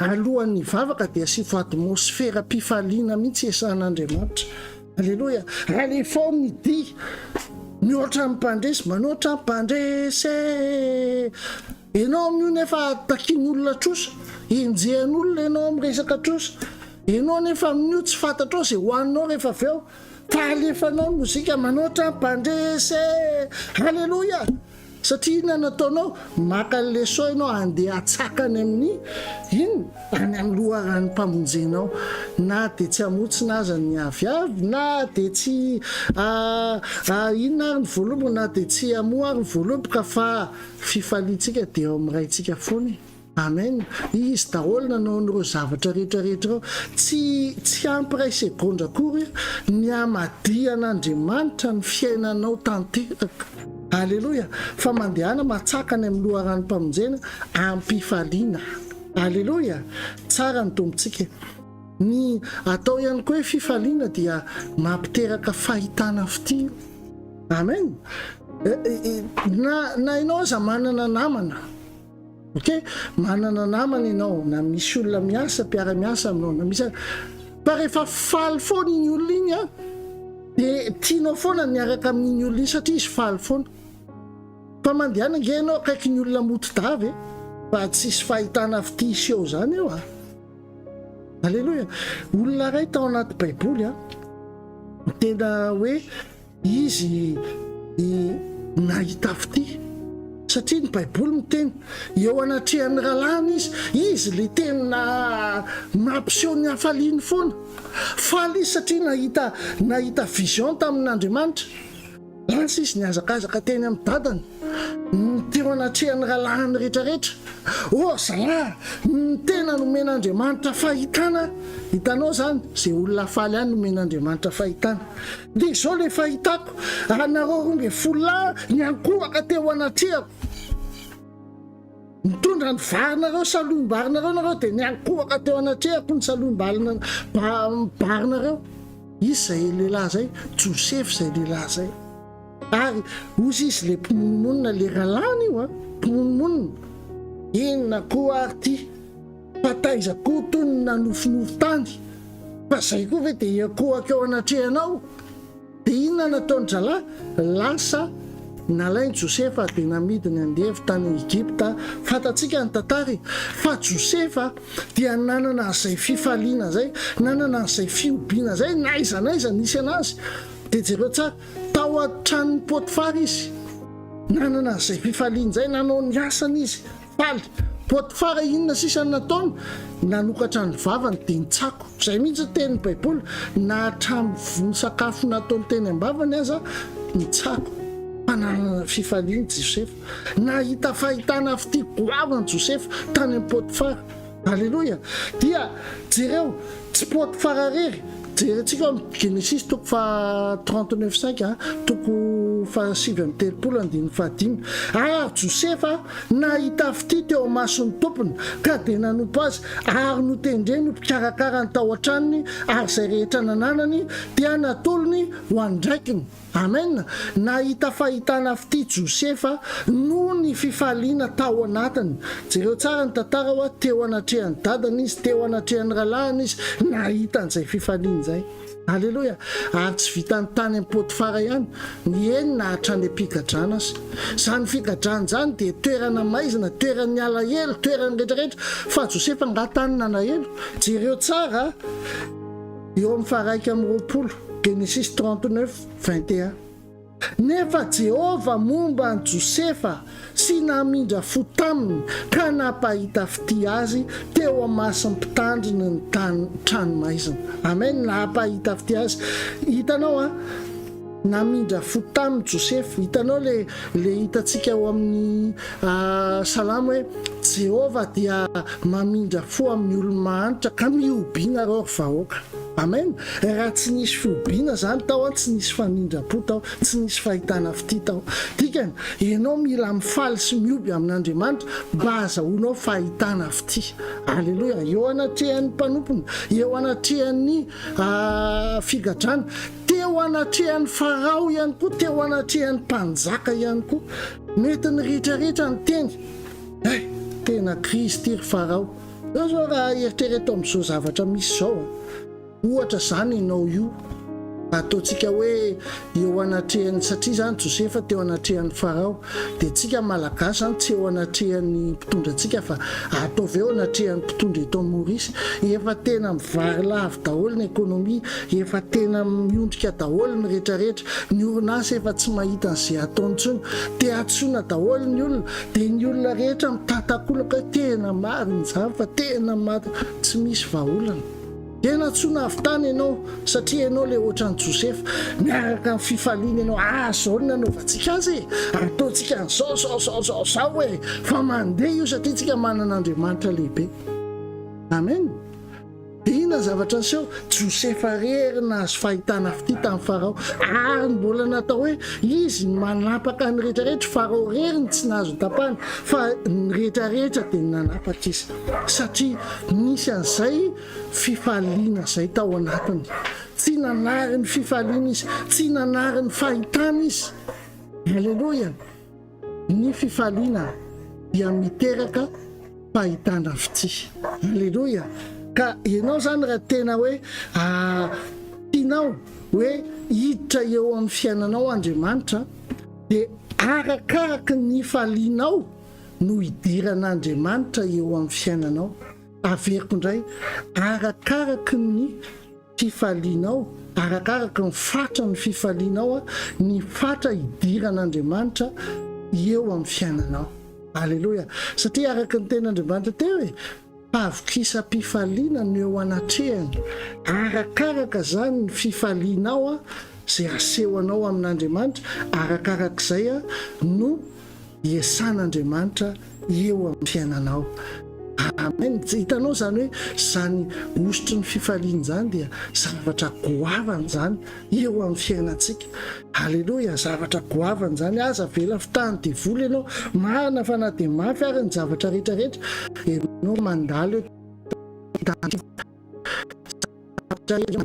alohan'ny hivavaka dia asifo atmosferam-pifaliana mihitsy iasan'Andriamanitra. Aleloia. Alefao ny dihy mihoatra ny mpandresy, manoatra ny mpandresy e. Ianao amin'io nefa takian'olona trosa, enjehan'olona ianao amin'ny resaka trosa. Ianao anefa amin'io tsy fantatrao izay hohaninao rehefa avy eo fa alefanao ny mozika manoatra mpandresy e! Haleloia! Satria inona no ataonao? Maka ny leçon ianao handeha hatsaka any amin'ny inona? Any amin'ny loharanom-pamonjenao. Na dia tsy hamontsina aza ny aviavy, na dia tsy inona ary ny voaloboka, na dia tsy hamoa ary ny voaloboka fa fifaliantsika dia ao amin'ny Raintsika foana e. Amen! Izy daholo nanao an'ireo zavatra rehetra rehetra ireo. Tsy tsy ampy iray segondra akory ny hamadihan'Andriamanitra ny fiainanao tanteraka. Aleloia! Fa mandehana matsaka any amin'ny loharanom-pamonjena am-pifaliana. Aleloia! Tsara ny Tompontsika e! Ny atao ihany koa hoe fifaliana dia mampiteraka fahitana fitia. Amen! Na na ianao aza manana namana. Ok, manana namana ianao na misy olona miasa, mpiara-miasa aminao na misy fa rehefa faly foana iny olona iny an, dia tianao foana ny miaraka amin'iny olona iny satria izy faly foana. Fa mandehana ange ianao akaikin'ny olona motodava e, fa tsisy fahitana fitia hiseho izany eo a. Aleloia. Olona iray tao anaty baiboly an, tena hoe Izy nahita fitia. Satria ny Baiboly miteny, eo anatrehan'ny rahalahiny izy, izy ilay tena mampiseho ny hafaliany foana. Faly izy satria nahita nahita vision tamin'Andriamanitra. Lasa izy nihazakazaka teny amin'ny dadany, teo anatrehan'ny rahalahiny rehetrarehetra. Oh ry zalahy, ny tena nomen'Andriamanitra fahitana, hitanao izany, izay olona faly ihany nomen'Andriamanitra fahitana. Dia izao ilay fahitako, anareo 12 lahy niankohoka teo anatrehako. Nitondra ny varinareo, salohim-barinareo nareo, dia niankohoka teo anatrehako ny salohim-barinareo. Iza izay lehilahy izay? Josefa izay lehilahy izay. Ary hozy izy ilay mpimonomonona, ilay rahalahiny io an, mpimonomonona. Inona koa ary ity? Fa taiza koa toy ny nanofinofy tany? Fa zay koa ve dia hiankohoka eo anatrehanao? Dia inona nataon-drahalahy? Lasa nalain'i Josefa dia namidiny andevo tany Egypta. Fantatsika ny tantara e! Fa Josefa dia nanana an'izay fifaliana izay, nanana an'izay fihobiana izay, n'aiza n'aiza nisy an'azy. Dia jereo tsara, tao an-tranon'i Potifara izy, nanana an'izay fifaliana izay, nanao ny asany izy. Faly. Potifara inona sisa no nataony? Nanokatra ny vavany dia nitsako. Izay mihitsy ny tenin'ny Baiboly. Na hatramin'ny vono sakafo nataony teny am-bavany aza nitsako. Fa nanana fifaliana Josefa. Nahita fahitana fitia goavana Josefa tany amin'i Potifara. Aleloia! Dia jereo, tsy Potifara irery, jerentsika ao amin'ny Genesisy toko faha 39 cinq a, toko faha 39 andininy faha dimy. Ary Josefa nahita fitia teo imason'ny tompony, ka dia nanompo azy, ary notendreny ho mpikarakara ny tao an-tranony, ary izay rehetra nananany dia natolony ho andraikiny. Amen! Nahita fahitana fitia Josefa noho ny fifaliana tao anatiny. Jereo tsara ny tantara hoa teo anatrehan'ny dadany izy, teo anatrehan'ny rahalahiny izy, nahita an'izay fifaliana izay. Aleloia! Ary tsy vitan'ny tany amin'i Potifara ihany, ny eny na hatrany am-pigadrana aza. Izany figadrana izany dia toerana maizina, toeran'ny alahelo, toeran'ny rehetrarehetra. Fa Josefa angaha tany nanahelo? Jereo tsara eo amin'ny faha 21. Genesisy 39, 21. Nefa Jehovah momba an'i Josefa sy namindra fo taminy ka nampahita fitia azy teo amason'ny mpitandrina ny tany tranomaizina. Amen, nampahita fitia azy. Hitanao an, namindra fo taminy Josefa. Hitanao le le hitantsika ao amin'ny Salamo hoe Jehovah dia mamindra fo amin'ny olo-mahantra ka mihobiana reo ry vahoaka. Amen! Raha tsy nisy fihobiana zany tao an, tsy nisy famindram-po tao, tsy nisy fahitana fitia tao. Dikany, ianao mila mifaly sy mihoby amin'Andriamanitra mba hazahoanao fahitana fitia. Aleloia! Eo anatrehan'ny mpanompony, eo anatrehan'ny figadrana, teo anatrehan'ny Farao ihany koa, teo anatrehan'ny mpanjaka ihany koa. Mety niritraritra ny teny, eh! Tena krizy ity ry Farao. Zao zao raha eritrereto amin'izao zavatra misy izao a, ohatra izany ianao io. Ataontsika hoe eo anatrehan'ny, satria izany Josefa teo anatrehan'ny Farao, dia tsika Malagasy izany tsy eo anatrehan'ny mpitondra antsika fa ataovy eo anatrehan'ny mpitondra eto Maurice. Efa tena mivarilavo daholo ny économie, efa tena miondrika daholo ny rehetrarehetra, ny orinasa efa tsy mahita an'izay ataony intsony, dia antsoina daholo ny olona, dia ny olona rehetra mitatakolaka hoe tena marina izany fa tena maty, tsy misy vahaolana. Dia nantsoina avy tany ianao, satria ianao ilay hoatran'i Josefa. Miaraka amin'ny fifaliana ianao, Ah, izao no nanaovantsika azy e! Ataontsika an'izao, izao, izao, izao, izao e! Fa mandeha io satria isika manana Andriamanitra lehibe. Amen. Dia inona ny zavatra niseho? Josefa irery nahazo fahitana fitia tamin'i Farao. Ary mbola natao hoe izy no manapaka ny rehetrarehetra. Farao irery no tsy nahazo notapahana, fa ny rehetrarehetra dia nanapaka izy. Satria nisy an'izay fifaliana izay tao anatiny. Tsy nanary ny fifaliana izy, tsy nanary ny fahitana izy. Aleloia! Ny fifaliana dia miteraka fahitana fitia. Aleloia! Ka ianao izany raha tena hoe tianao hoe hiditra eo amin'ny fiainanao Andriamanitra dia arakaraky ny hifalianao no hidiran'Andriamanitra eo amin'ny fiainanao. Averiko indray, arakaraky ny fifalianao, arakaraky ny fatran'ny fifalianao ny fatra hidiran'Andriamanitra eo amin'ny fiainanao. Aleloia! Satria araka ny tenin'Andriamanitra teo e, Havokisam-pifaliana no eo anatrehany. Arakaraka izany ny fifalianao izay asehonao amin'Andriamanitra, arakarak'izay no Iasan'Andriamanitra eo amin'ny fiainanao. Amen. Hitanao izany hoe izany hosotry ny fifaliana izany dia zavatra goavana izany eo amin'ny fiainantsika. Aleloia, zavatra goavana izany. Aza avela fitahan'ny devoly ianao. Marina fa na dia mafy ary ny zavatra rehetra rehetra, ianao mandalo eo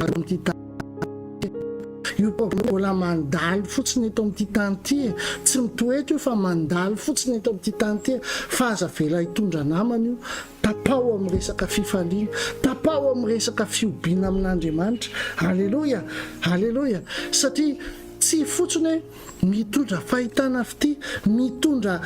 amin'ity tany io mbola mandalo fotsiny eto amin'ity tany ity e. Tsy mitoetra io fa mandalo fotsiny eto amin'ity tany ity e. Fa aza avela hitondra namana io. Tapaho amin'ny resaka fifaliana. Tapaho amin'ny resaka fihobiana amin'Andriamanitra. Aleloia! Aleloia! Satria tsy fotsiny hoe Mitondra fahitana fitia, mitondra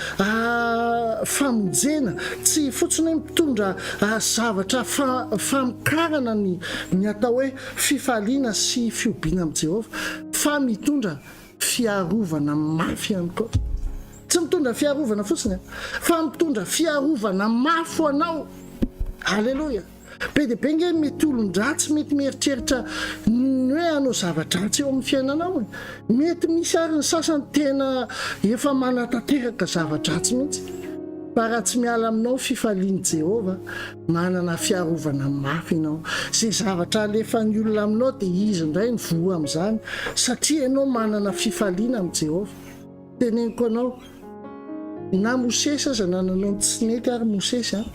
famonjena, tsy fotsiny hoe mitondra zavatra famokarana ny ny atao hoe fifaliana sy fihobiana amin'i Jehovah, fa mitondra fiarovana mafy ihany koa. Tsy mitondra fiarovana fotsiny, fa mitondra fiarovana mafy ho anao. Aleloia! Be dia be nge mety olon-dratsy mety mieritreritra ny hoe hanao zava-dratsy eo amin'ny fiainanao e. Mety misy ary ny sasany tena efa manatanteraka zava-dratsy mihitsy. Fa raha tsy miala aminao ny fifalian'i Jehovah, manana fiarovana mafy ianao. Izay zavatra alefan'ny olona aminao dia izy indray no voa amin'izany, satria ianao manana fifaliana amin'i Jehovah. Teneniko anao, na Mosesy aza nananao ny tsy nety ary Mosesy an!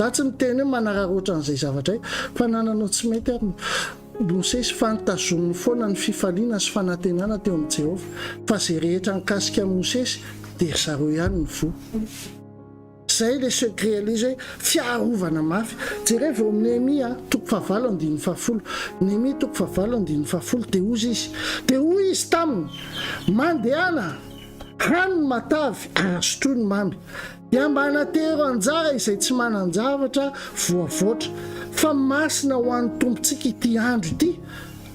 Za tsy miteny hoe manararaotra an'izay zavatra izay fa nananao tsy mety ary Mosesy fa notazominy foana ny fifaliana sy fanantenana teo amin'i Jehovah fa izay rehetra nikasika an'i Mosesy dia ry zareo ihany no voa. Zay le secret le izy hoe fiarovana mafy. Jerevo eo amin'ny Nehemia toko fahavalo andininy fahafolo. Nehemia toko fahavalo andininy fahafolo dia hozy izy, dia hoy izy taminy, Mandehana, hano ny matavy ary sotroy ny mamy, dia mba anatero anjara izay tsy manan-javatra voavoatra, fa masina ho an'ny Tompontsika ity andro ity,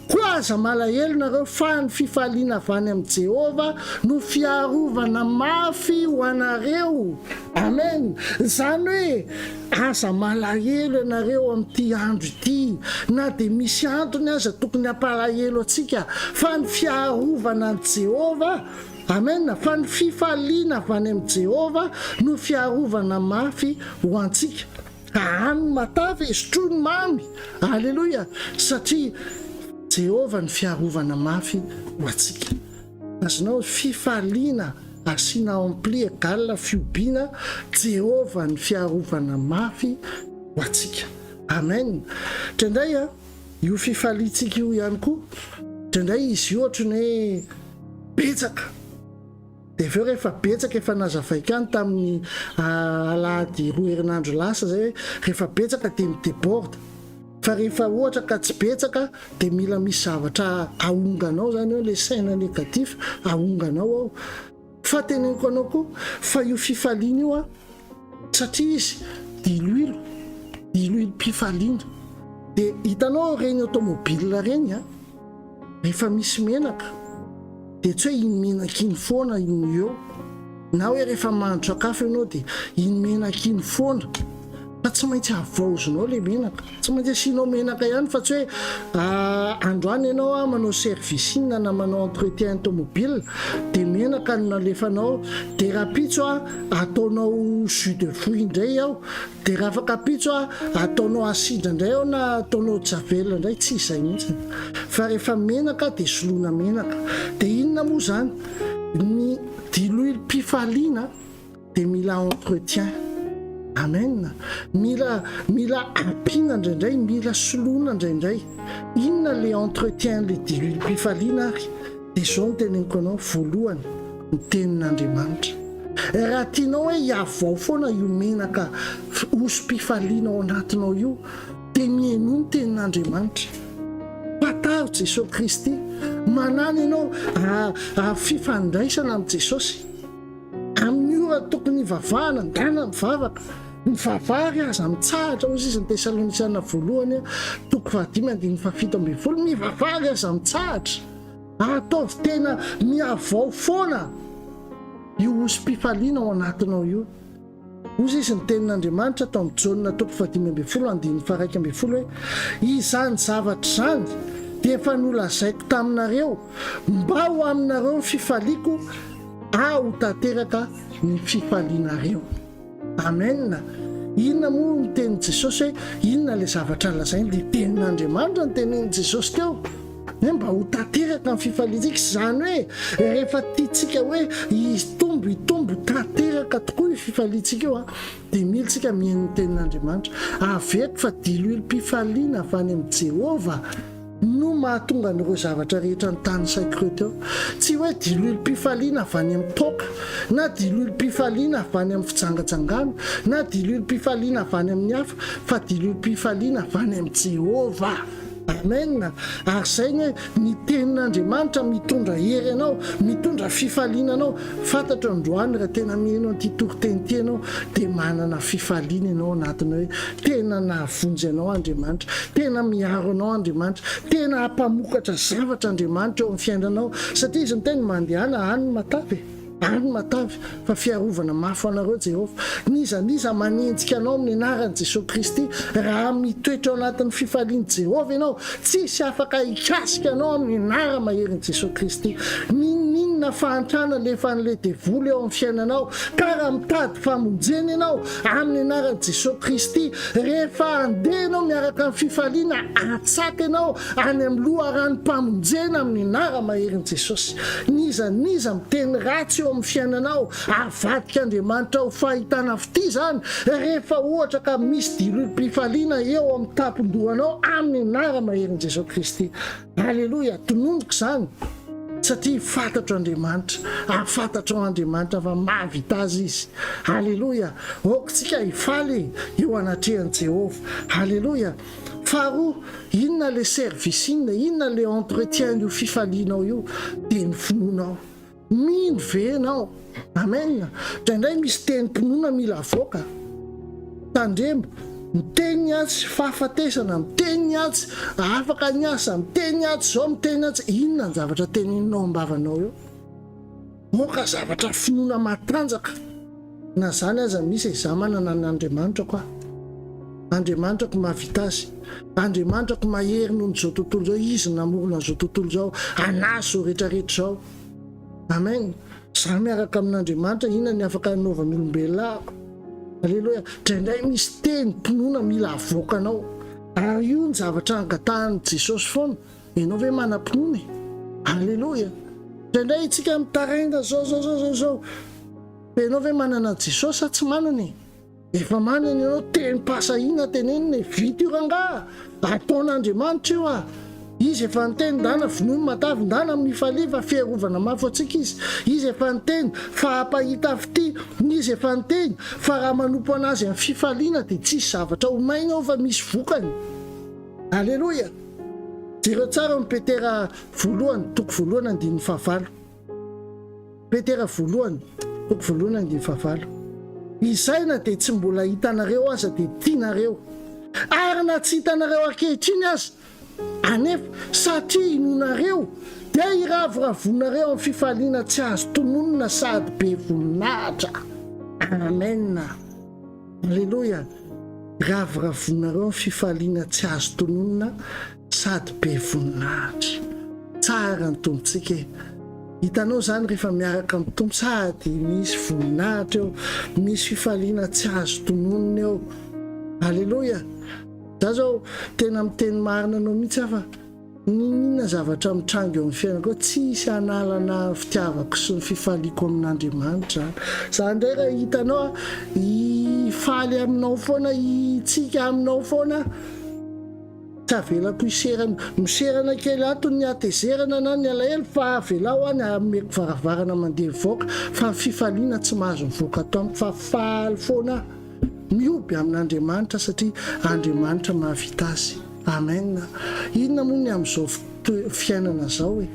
Koa aza malahelo nareo fa ny fifaliana avy any amin'i Jehovah no fiarovana mafy ho anareo. Amen! Izany hoe aza malahelo ianareo amin'ity andro ity na dia misy antony aza tokony hampalahelo antsika fa ny fiarovana an'i Jehovah, Amen, fa ny fifaliana avy any amin'i Jehovah no fiarovana mafy ho antsika. Hano ny matavy e, sotroy ny mamy. Aleloia! Satria Jehovah no fiarovana mafy ho antsika. Azonao fifaliana asiana ampli egal fihobiana, Jehovah no fiarovana mafy ho antsika. Amen! Indraindray an, io fifaliantsika io ihany koa, indraindray izy io ohatry ny hoe betsaka. Dia avy eo rehefa betsaka, efa nazavaiko ihany tamin'ny alahady roa herinandro lasa izay hoe rehefa betsaka dia mi-deborde. Fa rehefa ohatra ka tsy betsaka dia mila misy zavatra ahonganao zany eo, le saina négatif ahonganao ao. Fa teneniko anao koa fa io fifaliana io an, satria izy diloilo, diloilom-pifaliana. Dia hitanao ireny automobile ireny an, rehefa misy menaka dia tsy hoe iny menaka iny foana no eo, na hoe rehefa mahandro sakafo ianao dia iny menaka iny foana, fa tsy maintsy havaozinao ilay menaka, tsy maintsy asianao menaka ihany fa tsy hoe androany ianao manao servicing na manao entretien tomobile dia menaka no nalefanao, dia rahampitso ataonao jus de fruit indray ao, Dia raha afaka ampitso aho, ataonao acide indray ao na ataonao javel indray, tsy izay mihitsy. Fa rehefa menaka dia soloina menaka. Dia inona moa izany? Ny diloilom-pifaliana dia mila entretien. Amen. Mila mila ampiana indraindray, mila soloina indraindray. Inona ilay entretien ilay diloilom-pifaliana ary? Dia izao no teneniko anao, voalohany, ny tenin'Andriamanitra. Raha tianao hoe hihavao foana io menaka hoso-pifaliana ao anatinao io, dia mihainoa ny tenin'Andriamanitra. Fantaro Jesosy Kristy. Manàna ianao fifandraisana amin'i Jesosy. Amin'ny ora tokony hivavahana, ndana mivavaka. Mivavaha ary aza mitsahatra, hoy izy ny Tesalonisiana voalohany, toko fahadimy andininy fahafito ambin'ny folo, mivavaha ary aza mitsahatra. Ataovy tena mihavao foana io hoso-pifaliana ao anatinao io. Hoy izy ny tenin'Andriamanitra tao amin'ny Jaona toko fahadimy ambin'ny folo andininy faha-iraika ambin'ny folo hoe, Izany zavatra izany dia efa nolazaiko taminareo, mba ho aminareo ny fifaliako, aho ho tanteraka ny fifalianareo. Amen! Inona moa ny tenin'i Jesosy hoe inona ilay zavatra lazainy? Ilay tenin'Andriamanitra no tenenin'i Jesosy teo. Hoe mba ho tanteraka ny fifaliantsika. Izany hoe rehefa tiantsika hoe hitombo, hitombo, tanteraka tokoa io fifaliantsika io, dia mila isika mihaino ny tenin'Andriamanitra. Averiko fa diloilom-pifaliana avy any amin'i Jehovah no mahatonga an'ireo zavatra rehetra notanisaiko ireo teo. Tsy hoe diloilom-pifaliana avy any amin'ny toaka, na diloilom-pifaliana avy any amin'ny fijangajangana, na diloilom-pifaliana avy any amin'ny hafa, fa diloilom-pifaliana avy any amin'i Jehovah. Amen! Ary izay ny hoe ny tenin'Andriamanitra mitondra hery anao, mitondra fifaliana anao. Fantatro androany raha tena miheno an'ity toriteny ity ianao dia manana fifaliana ianao anatinao hoe tena nahavonjy anao Andriamanitra, tena miaro anao Andriamanitra, tena hampamokatra zavatra Andriamanitra eo amin'ny fiainanao satria Izy miteny mandehana any matavy e! Ary ny matavy, fa fiarovana mafy ho anareo Jehovah. N'iza n'iza manenjika anao amin'ny anaran'i Jesoa Kristy, raha mitoetra ao anatin'ny fifalian'i Jehovah ianao, tsisy afaka hikasika anao amin'ny anara-maherin'i Jesoa Kristy. N'inon'inona fahantrana alefan'ilay devoly eo amin'ny fiainanao, ka raha mitady famonjena ianao, amin'ny anaran'i Jesoa Kristy, rehefa handeha ianao miaraka amin'ny fifaliana, atsaka ianao any amin'ny loharanom-pamonjena amin'ny anara-maherin'i Jesosy. N'iza n'iza miteny ratsy eo amin'ny fiainanao, avadik'Andriamanitra ho fahitana fitia izany rehefa ohatra ka misy diloilom-pifaliana eo amin'ny tampon-dohanao amin'ny anara-maherin'i Jesosy Kristy. Aleloia! Tononiko izany satria fantatro Andriamanitra ary fantatrao Andriamanitra fa mahavita azy Izy. Aleloia! Aoka isika hifaly eo anatrehan'i Jehovah. Aleloia! Faharoa, inona ilay service-ing, inona ilay entretien io fifalianao io? Dia ny finoanao. Mino ve ianao? Amen. Indraindray misy tenim-pinoana mila avoaka. Tandremo, miteny ny atsy fahafatesana, miteny ny atsy afaka ny asa, miteny ny atsy izao, miteny ny atsy, inona ny zavatra teneninao am-bavanao eo? Moka zavatra finoana matanjaka. Na zany aza misy e, za manana an Andriamanitrako aho. Andriamanitrako mahavita azy. Andriamanitrako mahery noho ny zao tontolo izao, Izy no namorona an'izao tontolo izao, an'azy izao rehetra rehetra izao. Amen. Za miaraka amin'Andriamanitra, inona ny afaka hanaovan'olombelona ahako? Aleloia. Indraindray misy teny mpinoana mila avoakanao. Ary io ny zavatra angatahan'i Jesosy foana. Ianao ve manam-pinoana e? Aleloia! Indraindray isika mitaraina zao zao zao zao zao. Fa ianao ve manana an'i Jesosy sa tsy manana e? Efa manana ianao, tenim-pahasahiana tenenina e, vita io rangaha, ataon'Andriamanitra io ah. Izy efa niteny, ndana vonoy ny matavy, ndana mifalia fa fiarovana mafy ho antsika izy. Izy efa niteny fa hampahita fitia, izy efa niteny fa raha manompo an'azy amin'ny fifaliana dia tsisy zavatra ho maina ao fa misy vokany. Aleloia! Jereo tsara ao amin'ny Petera voalohany, toko voalohany andininy fahavalo. Petera voalohany, toko voalohany andininy fahavalo. Izay na dia tsy mbola hitanareo aza dia tianareo. Ary na tsy hitanareo ankehitriny aza, anefa, satria inoanareo, dia iravoravoanareo amin'ny fifaliana tsy azo tononina sady be voninahitra. Amena. Aleloia. Iravoravoanareo amin'ny fifaliana tsy azo tononina sady be voninahitra. Tsara ny Tompontsika e! Hitanao izany rehefa miaraka amin'ny Tompo sady misy voninahitra eo, misy fifaliana tsy azo tononina eo. Aleloia! Za zao tena miteny marina anao mihitsy aho fa n'inon'inona zavatra mitranga eo amin'ny fiainako eo tsisy hanalana ny fitiavako sy ny fifaliako amin'Andriamanitra zany. Za indray raha hitanao aho hifaly aminao foana, hitsiky aminao foana aho. Tsy avelako hiserana, miserana kely ato ny hatezerana na ny alahelo fa avelao any hameko varavarana mandeha mivoaka fa ny fifaliana tsy mahazo mivoaka ato amiko fa faly foana aho mihoby amin'Andriamanitra satria Andriamanitra mahavita azy. Amen. Inona moa ny amin'izao fiainana izao e?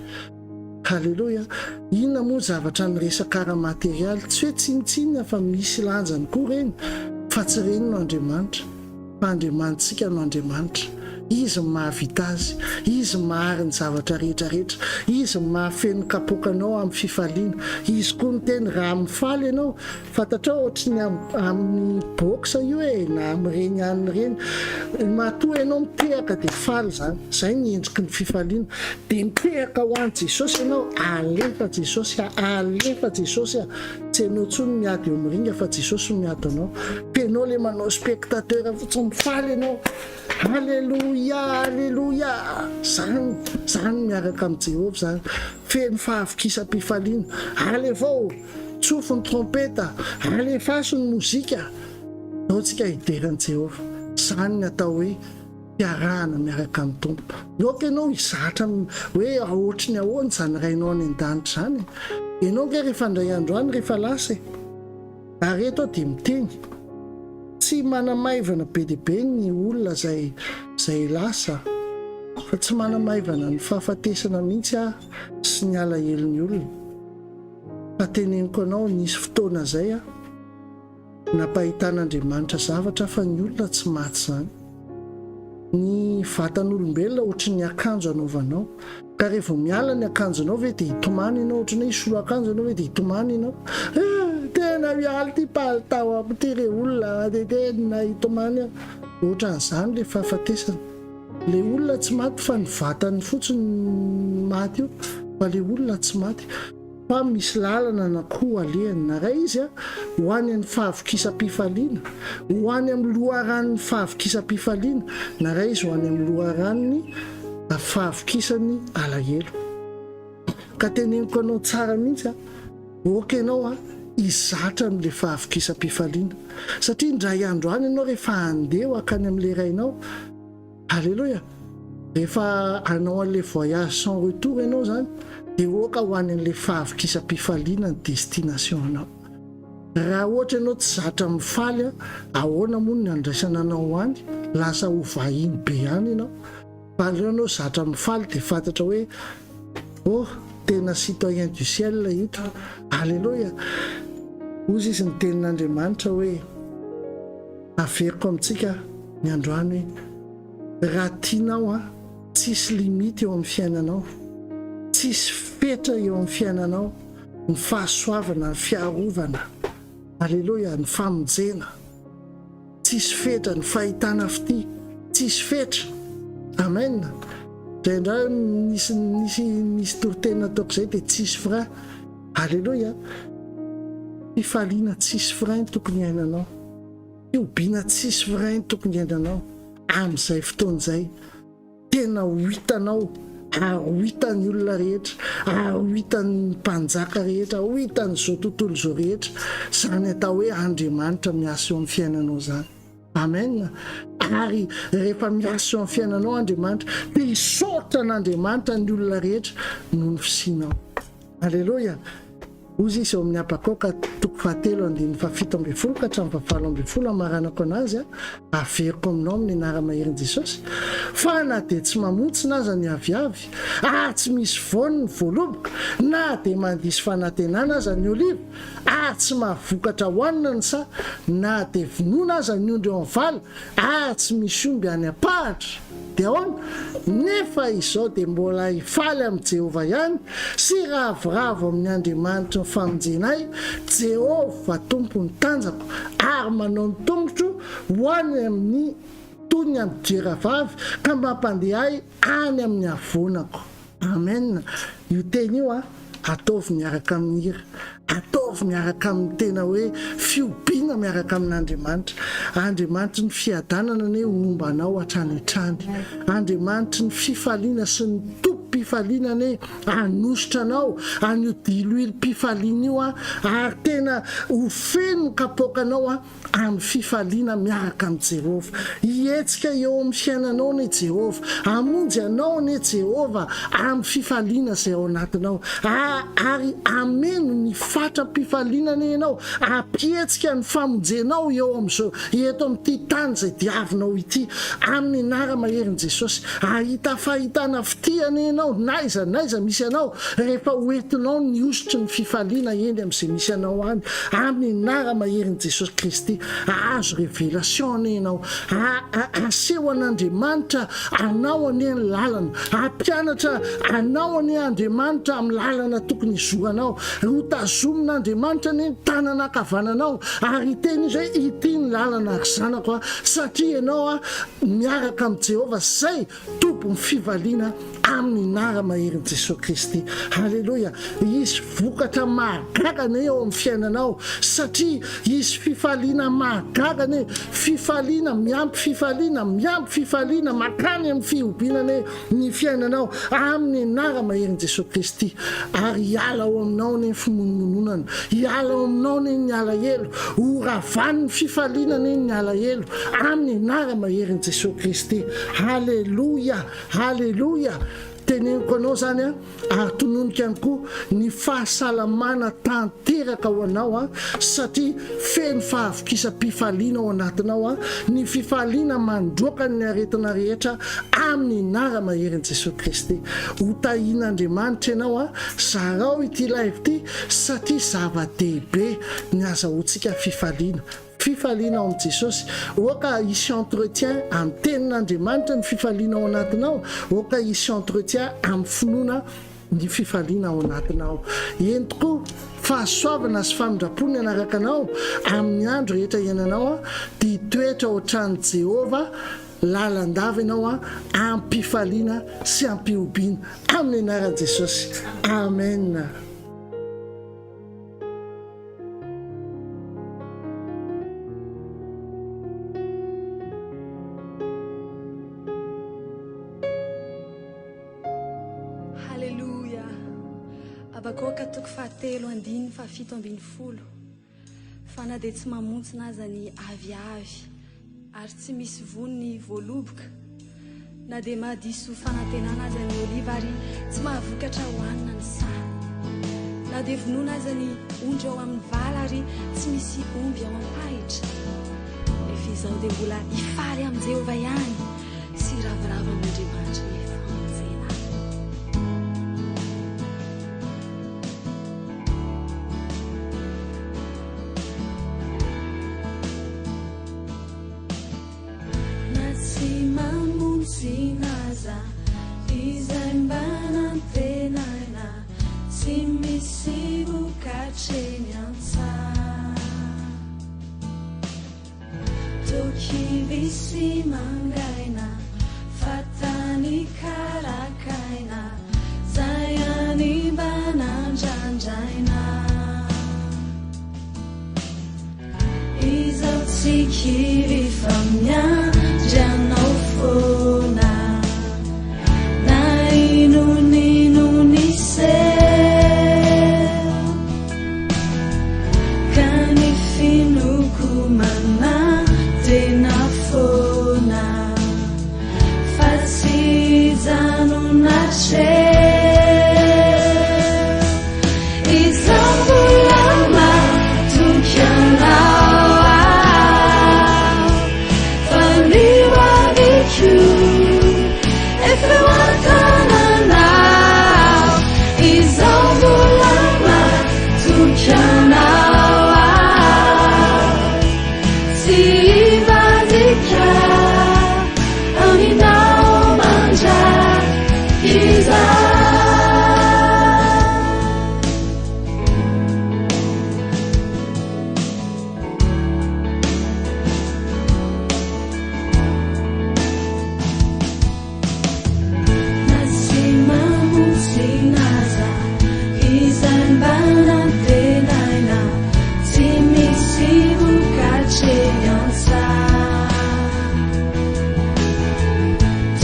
Haleloia. Inona moa ny zavatra niresaka ara-materialy? Tsy hoe tsinontsinona fa misy lanjany koa ireny fa tsy ireny no Andriamanitra. Fa Andriamanitsika no Andriamanitra. Izy no mahavita azy. Izy no mahary ny zavatra rehetra rehetra. Izy no mahafeno ny kapoakanao amin'ny fifaliana. Izy koa niteny, raha mifaly ianao, fantatrao ohatry ny amin'ny boxe io e, na amin'ireny hanina ireny, matoa ianao mitehaka dia faly izany. Izay ny endriky ny fifaliana. Dia mitehaka ho an'i Jesosy ianao, alefa Jesosy a, alefa Jesosy a. Tsy enao tsony miady eo am ringa fa Jesosy no miady anao. F'enao le manao spectateur fotsiny mifaly enao. Aleloia aleloia. Zany zany miaraka am Jehovah zany. Feno fahavokisam-pifaliana. Alevao, tsofy ny trompeta, alefaso ny mozika. Ndao tsika hidera an'i Jehovah. Zany ny atao hoe fiarahana miaraka amin'ny Tompo. Aoka ianao hizatra hoe ohatry ny ahoana izany Rainao any an-danitra izany e. Ianao ange rehefa indray andro any rehefa lasa e. Ary eto aho dia miteny, tsy manamaivana be dia be ny olona izay izay lasa, fa tsy manamaivana ny fahafatesana mihitsy aho sy ny alahelon'ny olona. Fa teneniko anao, nisy fotoana izay aho, Nampahitan'Andriamanitra zavatra fa ny olona tsy maty izany. Ny vatan'olombelona ohatry ny akanjo anaovanao. Ka rehefa miala ny akanjonao ve dia hitomany ianao ohatry ny hoe hisolo akanjo ianao ve dia hitomany ianao? Eh, tena miala ity palitao amiko ity re olona dia tena hitomany aho. Ohatran'izany ilay fahafatesana. Ilay olona tsy maty fa ny vatany fotsiny maty io fa ilay olona tsy maty. Fa misy lalana anankiroa alehany, na iray izy ho any amin'ny fahavokisam-pifaliana, ho any amin'ny loharanon'ny fahavokisam-pifaliana, na iray izy ho any amin'ny loharanon'ny fahavokisan'ny alahelo. Ka teneniko anao tsara mihitsy an, ok ianao an, hizatra amin'ilay fahavokisam-pifaliana. Satria indray andro any ianao rehefa handeha ho hankany amin'ilay Rainao, Aleloia! Rehefa hanao an'ilay voyage sans retour ianao izany dia oka ho any an'ilay fahavokisam-pifaliana ny destination anao. Raha ohatra ianao tsy zatra mifaly an, ahoana moa ny handraisana anao any? Lasa ho vahiny be any ianao. Fa aleo ianao zatra mifaly dia fantatra hoe oh, tena citoyen du ciel ito. Aleloia! Hozy izy ny tenin'Andriamanitra hoe. Averiko amintsika ny androany hoe raha tianao an, tsisy limite eo amin'ny fiainanao, tsisy fetra eo amin'ny fiainanao ny fahasoavana, ny fiarovana, aleloia, ny famonjena, tsisy fetra, ny fahitana fitia, tsisy fetra, amen. Indraindray nisy nisy nisy toriteny nataoko izay dia tsisy frein, aleloia, fifaliana tsisy frein tokony hiainanao. Fihobiana tsisy frein tokony hiainanao amin'izay fotoana izay. Tena ho hitanao ary ho hitan'ny olona rehetra ary ho hitan'ny mpanjaka rehetra, ho hitan'izao tontolo izao rehetra izany atao hoe Andriamanitra miasa eo amin'ny fiainanao izany. Amen. Ary rehefa miasa eo amin'ny fiainanao Andriamanitra dia hisaotra an'Andriamanitra ny olona rehetra noho ny fisianao. Aleloia. Hozy izy ao amin'ny Habakoka toko fahatelo andininy faha-17 ka hatramin'ny faha-18 hamaranako anazy, averiko aminao amin'ny anara-maherin'i Jesosy, fa na dia tsy mamontsina aza ny aviavy, ary tsy misy voany ny voaloboka, na dia mandiso fanantenana aza ny oliva, ary tsy mahavokatra hohanina ny saha, na dia vonoina aza ny ondry eo amin'ny vala, ary tsy misy omby any am-pahatra. Dia ahoana? Nefa izao dia mbola hifaly amin'i Jehovah ihany sy hiravoravo amin'ny Andriamanitry ny famonjenay, Jehovah Tompo ny tanjako, ary manao ny tongotro ho any amin'ny toy ny ambidiera vavy ka mampandeha ahy any amin'ny havoanako. Amen! Io teny io an, ataovy miaraka amin'ny hira, ataovy miaraka amin'ny tena hoe fihobiana miaraka amin'Andriamanitra. Andriamanitry ny fiadanana anie homba anao hatrany hatrany. Andriamanitry ny fifaliana sy ny tompom-pifaliana anie hanositra anao an'io diloilom-pifaliana io an, ary tena ho feno ny kapoakanao an, amin'ny fifaliana miaraka amin'i Jehovah. Hihetsika eo amin'ny fiainanao anie Jehovah. Hamonjy anao anie Jehovah amin'ny fifaliana izay ao anatinao. Ary hameno ny fatram-pifaliana anie ianao, hampihetsika ny famonjenao eo amin'izao, eto amin'ity tany izay diavinao ity. Amin'ny anara-maherin'i Jesosy. Hahita fahitana fitia anie ianao n'aiza n'aiza misy anao, rehefa ho entinao ny hosotry ny fifaliana eny amin'izay misy anao any, amin'ny anara-maherin'i Jesosy Kristy. Hahazo révélation anie ianao. Haseho an'Andriamanitra anao anie ny lalana. Hampianatra anao anie Andriamanitra amin'ny lalana tokony hizoranao. Hotazomin'Andriamanitra anie ny tanana ankavananao ary hiteny Izy hoe, Ity ny lalana ry zanako a, satria ianao a, miaraka amin'i Jehovah izay Tompon'ny fivaliana amin'ny anara-maherin'i Jesoa Kristy. Haleloia! Hisy vokatra mahagaga anie eo amin'ny fiainanao satria hisy fifaliana mahagaga anie, fifaliana miampy fifaliana miampy fifaliana mankany amin'ny fihobiana anie ny fiainanao amin'ny anara-maherin'i Jesoa Kristy. Ary hiala ao aminao anie ny fimonomononana, hiala ao aminao anie ny alahelo, ho ravan'ny fifaliana anie ny alahelo amin'ny anara-maherin'i Jesoa Kristy. Haleloia! Haleloia! Teneniko anao izany an, ary tononiko ihany koa ny fahasalamana tanteraka ho anao an, satria feno fahavokisam-pifaliana ao anatinao an, ny fifaliana mandroaka ny aretina rehetra amin'ny anara-maherin'i Jesoa Kristy. Ho tahian'Andriamanitra ianao an, zarao ity live ity satria zava-dehibe ny azahoantsika fifaliana. Fifaliana ao amin'i Jesosy. Aoka hisy entretien amin'ny tenin'Andriamanitra ny fifaliana ao anatinao, aoka hisy entretien amin'ny finoana ny fifaliana ao anatinao. Eny tokoa, fahasoavana sy famindram-po ny hanaraka anao amin'ny andro rehetra iainanao, dia hitoetra ao an-tranon'i Jehovah lalandava ianao am-pifaliana sy am-pihobiana. Amin'ny anaran'i Jesosy. Amen. Haleloia! Habakoka toko fahatelo andininy faha-17. Fa na dia tsy mamontsina aza ny aviavy, ary tsy misy voany ny voaloboka, na dia mahadiso fanantenana aza ny oliva ary tsy mahavokatra hohanina ny saha, na dia vonoina aza ny ondry ao amin'ny vala ary tsy misy omby ao am-pahitra, nefa izaho dia mbola hifaly amin'i Jehovah ihany sy hiravoravo amin'Andriamanitry ny famonjena ahy. Na tsy mamonjina aza izay mba nantenaina, tsy misy vokatra eny an-tsaha. Toa kivy sy mangaina fa tany karakaina, zay any mba nandrandraina. Izaho tsy kivy fa miandry anao foana Na inon'inon'ise Ka ny finoako manantena foana Fa tsy hijanona hatreo Izaho mbola.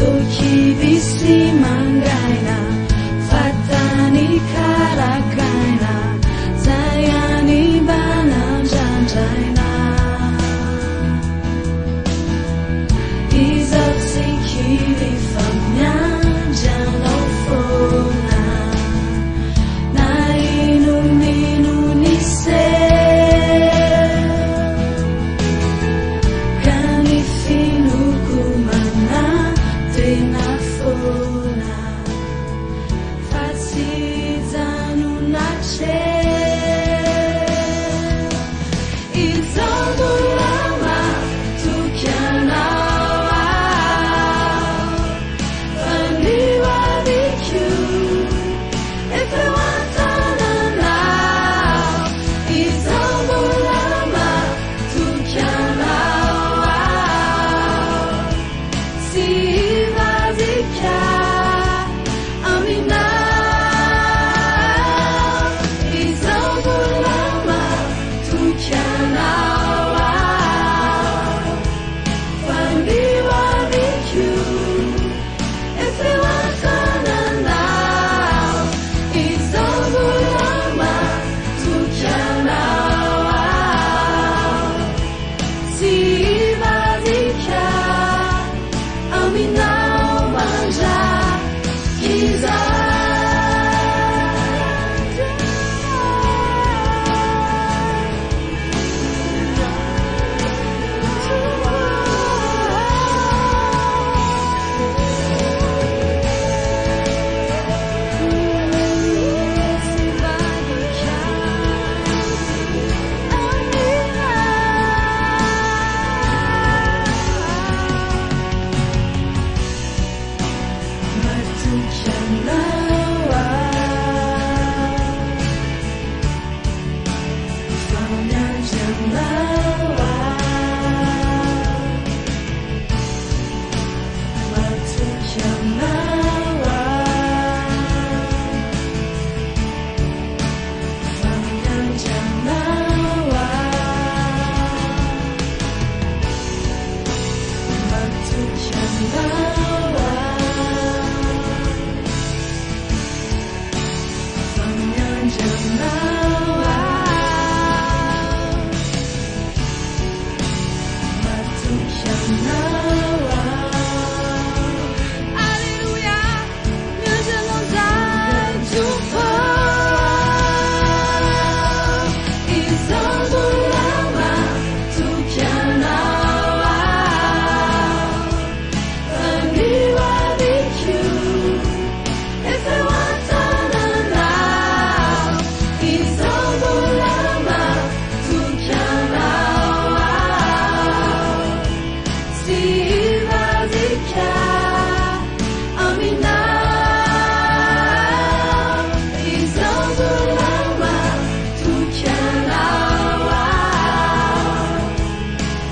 Toa kivy sy mangaina fa tany karakaina zay any mba nandrandraina. Izaho tsy kivy fa miandry anao foana na inon'inona hiseho. Ka ny finoako manantena foana fa tsy hijanona hatreo. Izao mbola matoky anao aho fa ny ho aviko efa eo an-tananao. Izao mbola matoky anao aho tsy hivadika aminao. Izao mbola matoky anao aho fa ny ho aviko efa eo an-tananao. Izao mbola matoky anao aho tsy hivadika aminao mandrakizay. Matoky anao aho fa miandry anao aho. Matoky anao aho fa miandry anao aho. Matoky anao aho fa miandry anao aho. Matoky anao aho. Alléluia, miandry anao izahay Tompo. Izaho mbola matoky anao aho fa ny ho aviko efa eo an-tananao. Izaho mbola matoky anao aho tsy hivadika aminao. Izaho mbola matoky anao aho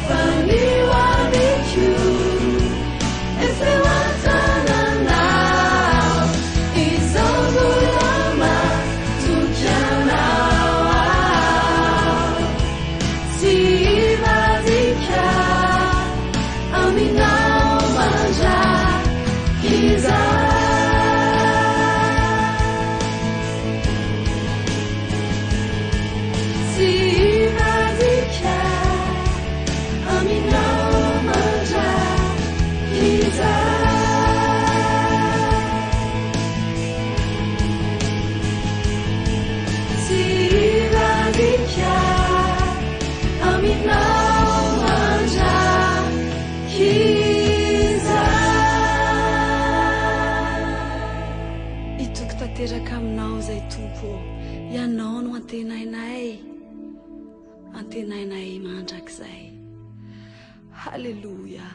fa ny ho aviko efa eo an-tananao. Izaho mbola matoky anao aho tsy hivadika aminao mandrakizay. Tsy hivadika aminao mandrakizay. Tsy hivadika aminao mandrakizay. Hitoky tanteraka aminao izay Tompo ô, Ianao no antenainay, antenainay mandrakizay. Haleloia.